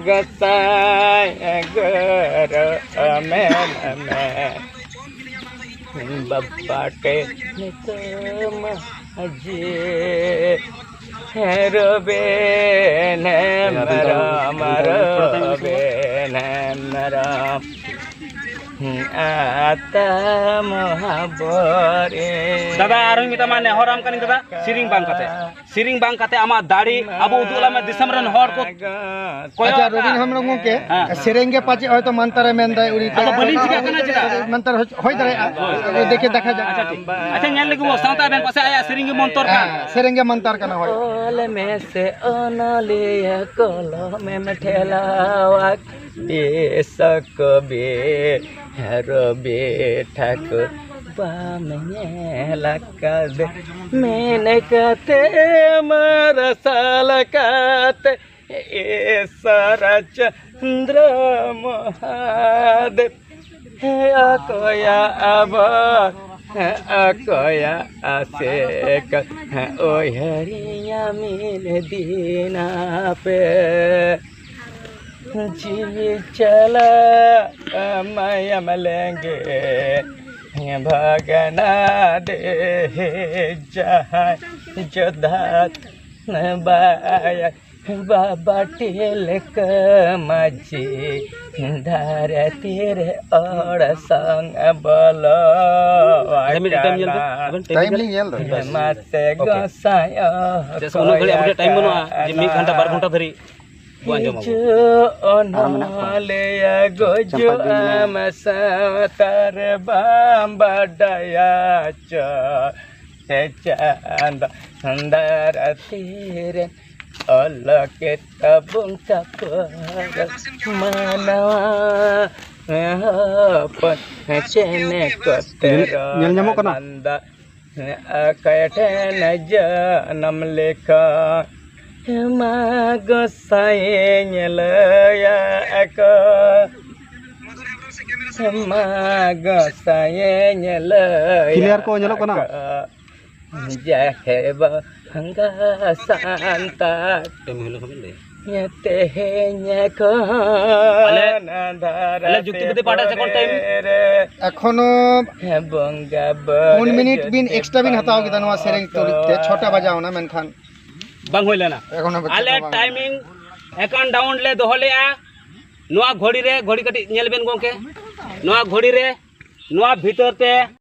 ᱜᱚᱸᱥᱟᱭ ᱜᱩᱨᱩ ᱢᱮᱱ ᱢᱮ, ᱵᱟᱵᱟ ᱴᱷᱮᱱ ᱱᱤᱛᱟᱹᱢ ᱢᱟᱹᱡᱷᱤ᱾ ᱨᱚᱵᱤᱱ ᱦᱮᱢᱵᱨᱚᱢ, ᱨᱚᱵᱤᱱ ᱦᱮᱢᱵᱨᱚᱢ, ᱟᱛᱟ ᱢᱚᱦᱟᱵᱚᱨᱤ᱾ ᱫᱟᱫᱟ, ᱟᱨᱦᱚᱸᱧ ᱢᱮᱛᱟᱢᱟ, ᱱᱮᱦᱚᱨᱟᱢ ᱠᱟᱹᱱᱟᱹᱧ ᱫᱟᱫᱟ, ᱥᱮᱨᱮᱧ ᱵᱟᱝ ᱠᱟᱛᱮ, ᱥᱮᱨᱮᱧ ᱵᱟᱝ ᱠᱟᱛᱮ ᱟᱢᱟᱜ ᱫᱟᱲᱮ ᱟᱵᱚ ᱩᱫᱩᱜ ᱟᱞᱟᱝ ᱢᱮ, ᱫᱤᱥᱚᱢ ᱨᱮᱱ ᱦᱚᱲ ᱠᱚ ᱠᱚᱭᱚᱜ ᱟᱪᱪᱷᱟ, ᱟᱠᱟᱫ᱾ ᱨᱚᱵᱤᱱ ᱦᱮᱢᱵᱨᱚᱢ ᱜᱚᱢᱠᱮ, ᱦᱮᱸ᱾ ᱥᱮᱨᱮᱧ ᱜᱮ ᱯᱟᱪᱮᱫ ᱦᱚᱭᱛᱳ ᱢᱟᱱᱛᱟᱨᱮ ᱢᱮᱱᱫᱟᱭ, ᱩᱱᱤ ᱟᱫᱚ ᱵᱟᱹᱞᱤᱧ ᱪᱤᱠᱟᱹᱜ ᱠᱟᱱᱟ ᱪᱮᱫᱟᱜ? ᱢᱟᱱᱛᱟᱨ ᱦᱩᱭ ᱫᱟᱲᱮᱭᱟᱜᱼᱟ᱾ ᱦᱳᱭ᱾ ᱫᱮᱠᱷᱮ ᱫᱮᱠᱷᱟ ᱡᱟᱠ᱾ ᱟᱪᱪᱷᱟ, ᱴᱷᱤᱠ᱾ ᱟᱪᱪᱷᱟ, ᱧᱮᱞ ᱞᱮᱜᱮ ᱵᱚ, ᱥᱟᱶᱛᱟ ᱟᱵᱮᱱ ᱯᱟᱥᱮ ᱟᱭᱟᱜ ᱥᱮᱨᱮᱧ ᱜᱮ ᱢᱚᱱᱛᱚᱨ ᱠᱟᱱ᱾ ᱦᱮᱸ, ᱥᱮᱨᱮᱧ ᱜᱮ ᱢᱚᱱᱛᱚᱨ ᱠᱟᱱᱟ, ᱦᱳᱭ᱾ ᱚᱞ ᱢᱮᱥᱮ ᱚᱱᱚᱞᱤᱭᱟᱹ ᱠᱚᱞᱚᱢᱮᱢ ᱴᱷᱮᱞᱟᱣᱟ, ᱵᱤᱥᱥᱚ ᱠᱚᱵᱤ ᱨᱚᱵᱤ ᱴᱷᱟᱠᱩᱨ ᱵᱟᱢ ᱧᱮᱞ ᱟᱠᱟᱫᱮ, ᱢᱮᱱ ᱠᱟᱛᱮ ᱢᱟᱨᱥᱟᱞ ᱠᱟᱛᱮ ᱤᱥᱚᱨ ᱪᱚᱱᱫᱨᱚ ᱢᱚᱦᱟᱫᱮᱵ᱾ ᱦᱮᱸ, ᱚᱠᱚᱭᱟᱜ ᱟᱵᱚ, ᱦᱮᱸ, ᱚᱠᱚᱭᱟᱜ ᱟᱥᱮᱠ, ᱦᱮᱸ, ᱩᱭᱦᱟᱹᱨᱤᱧᱟ ᱢᱤᱫ ᱫᱤᱱ ᱟᱯᱮ᱾ ᱡᱤᱣᱤ ᱪᱟᱞᱟᱜ ᱢᱟᱭᱟᱢ ᱞᱮᱸᱜᱮ, ᱦᱮᱸ, ᱵᱷᱟᱜᱟᱱᱟ ᱫᱮ ᱡᱟᱦᱟᱸᱭ ᱡᱚᱫᱷᱟ ᱵᱟᱭᱟ᱾ ᱵᱟᱵᱟ ᱴᱤᱞᱠᱟᱹ ᱢᱟᱹᱡᱷᱤ, ᱫᱷᱟᱹᱨᱛᱤ ᱨᱮ ᱚᱲᱥᱟᱝ ᱵᱚᱞᱚ ᱟᱪᱪᱷᱟ, ᱢᱤᱫ ᱴᱟᱭᱤᱢ ᱧᱮᱞ ᱵᱮᱱ, ᱟᱠᱟᱱᱟ᱾ ᱟᱵᱮᱱ ᱴᱟᱭᱤᱢ ᱴᱟᱭᱤᱢ ᱧᱮᱞ ᱞᱤᱧ ᱧᱮᱞ ᱮᱫᱟ᱾ ᱢᱟᱥᱮ ᱳᱠᱮ᱾ ᱜᱚᱸᱥᱟᱭ ᱪᱮᱫᱟᱜ ᱥᱮ ᱩᱱᱟᱹᱜ ᱜᱷᱟᱹᱲᱤᱡ ᱟᱵᱚ ᱴᱷᱮᱱ ᱴᱟᱭᱤᱢ ᱵᱟᱹᱱᱩᱜᱼᱟ ᱡᱮ ᱢᱤᱫ ᱜᱷᱚᱱᱴᱟ, ᱵᱟᱨ ᱜᱷᱚᱱᱴᱟ ᱫᱷᱟᱹᱨᱤᱡ ᱵᱚᱱ ᱟᱸᱡᱚᱢᱟ᱾ ᱦᱤᱡᱩᱜ ᱟᱨ ᱢᱮᱱᱟᱜ ᱠᱚᱣᱟ? ᱚᱱᱚᱞᱤᱭᱟᱹ ᱜᱩᱡᱩᱜ ᱪᱟᱢᱯᱟ ᱫᱤ ᱢᱮᱱᱟᱜᱼᱟ᱾ ᱟᱢ ᱥᱟᱶᱛᱟ ᱨᱮ ᱵᱟᱢ ᱵᱟᱰᱟᱭᱟ ᱪᱚ ᱥᱮ ᱪᱟᱸᱫᱚ ᱫᱷᱟᱹᱨᱛᱤ ᱨᱮ ᱚᱞᱚᱠᱮ ᱛᱟᱵᱚᱱ ᱛᱟᱯᱟᱨ ᱢᱟᱱᱣᱟ ᱦᱚᱯᱚᱱ ᱪᱮᱱᱮ ᱠᱚᱛᱮ ᱧᱮᱞ, ᱧᱮᱞ ᱧᱟᱢᱚᱜ ᱠᱟᱱᱟ? ᱨᱚᱲ ᱞᱟᱸᱫᱟ ᱚᱠᱚᱭ ᱴᱷᱮᱱ ᱡᱟᱱᱟᱢ ᱞᱮᱠᱷᱟᱱ ᱢᱟ ᱜᱚᱸᱥᱟᱭᱮᱧ ᱞᱟᱹᱭᱟ ᱟᱠᱚ, ᱢᱟ ᱜᱚᱸᱥᱟᱭᱮᱧ ᱞᱟᱹᱭᱟ ᱠᱞᱤᱭᱟᱨ ᱠᱚ ᱧᱮᱞᱚᱜ ᱠᱟᱱᱟ? ᱟᱠᱚ, ᱡᱟᱦᱮ ᱵᱚᱸᱜᱟ ᱥᱟᱱᱛᱟᱲ ᱛᱮᱦᱮᱧ ᱠᱷᱚᱱ ᱟᱞᱮ, ᱟᱞᱮ ᱡᱩᱠᱛᱤᱵᱚᱫᱤ ᱯᱟᱦᱴᱟ ᱥᱮ ᱠᱚᱱ ᱴᱟᱭᱤᱢ? ᱮᱠᱷᱚᱱᱳ ᱵᱚᱸᱜᱟ ᱯᱩᱱ ᱢᱤᱱᱤᱴ ᱵᱤᱱ ᱮᱠᱥᱴᱨᱟ ᱵᱤᱱ ᱦᱟᱛᱟᱣ ᱠᱮᱫᱟ ᱱᱚᱣᱟ ᱥᱮᱨᱮᱧ ᱛᱩᱞᱩᱡ ᱛᱮ, ᱪᱷᱚᱴᱟ ᱵᱟᱡᱟᱣ ᱮᱱᱟ, ᱢᱮᱱᱠᱷᱟᱱ ᱵᱟᱝ ᱦᱩᱭ ᱞᱮᱱᱟ᱾ ᱮᱠᱷᱚᱱᱳ ᱵᱟᱹᱪᱩᱜ ᱟᱞᱮ ᱛᱟᱵᱚᱱᱟ᱾ ᱴᱟᱭᱢᱤᱝ ᱮᱠ ᱟᱱ ᱰᱟᱣᱩᱱ ᱞᱮ ᱫᱚᱦᱚ ᱞᱮᱜᱼᱟ᱾ ᱱᱚᱣᱟ ᱜᱷᱚᱲᱤ ᱨᱮ, ᱜᱷᱚᱲᱤ ᱠᱟᱹᱴᱤᱡ ᱧᱮᱞ ᱵᱮᱱ ᱜᱚᱢᱠᱮ, ᱱᱚᱣᱟ ᱜᱷᱚᱲᱤ ᱨᱮ, ᱱᱚᱣᱟ ᱵᱷᱤᱛᱟᱹᱨ ᱛᱮ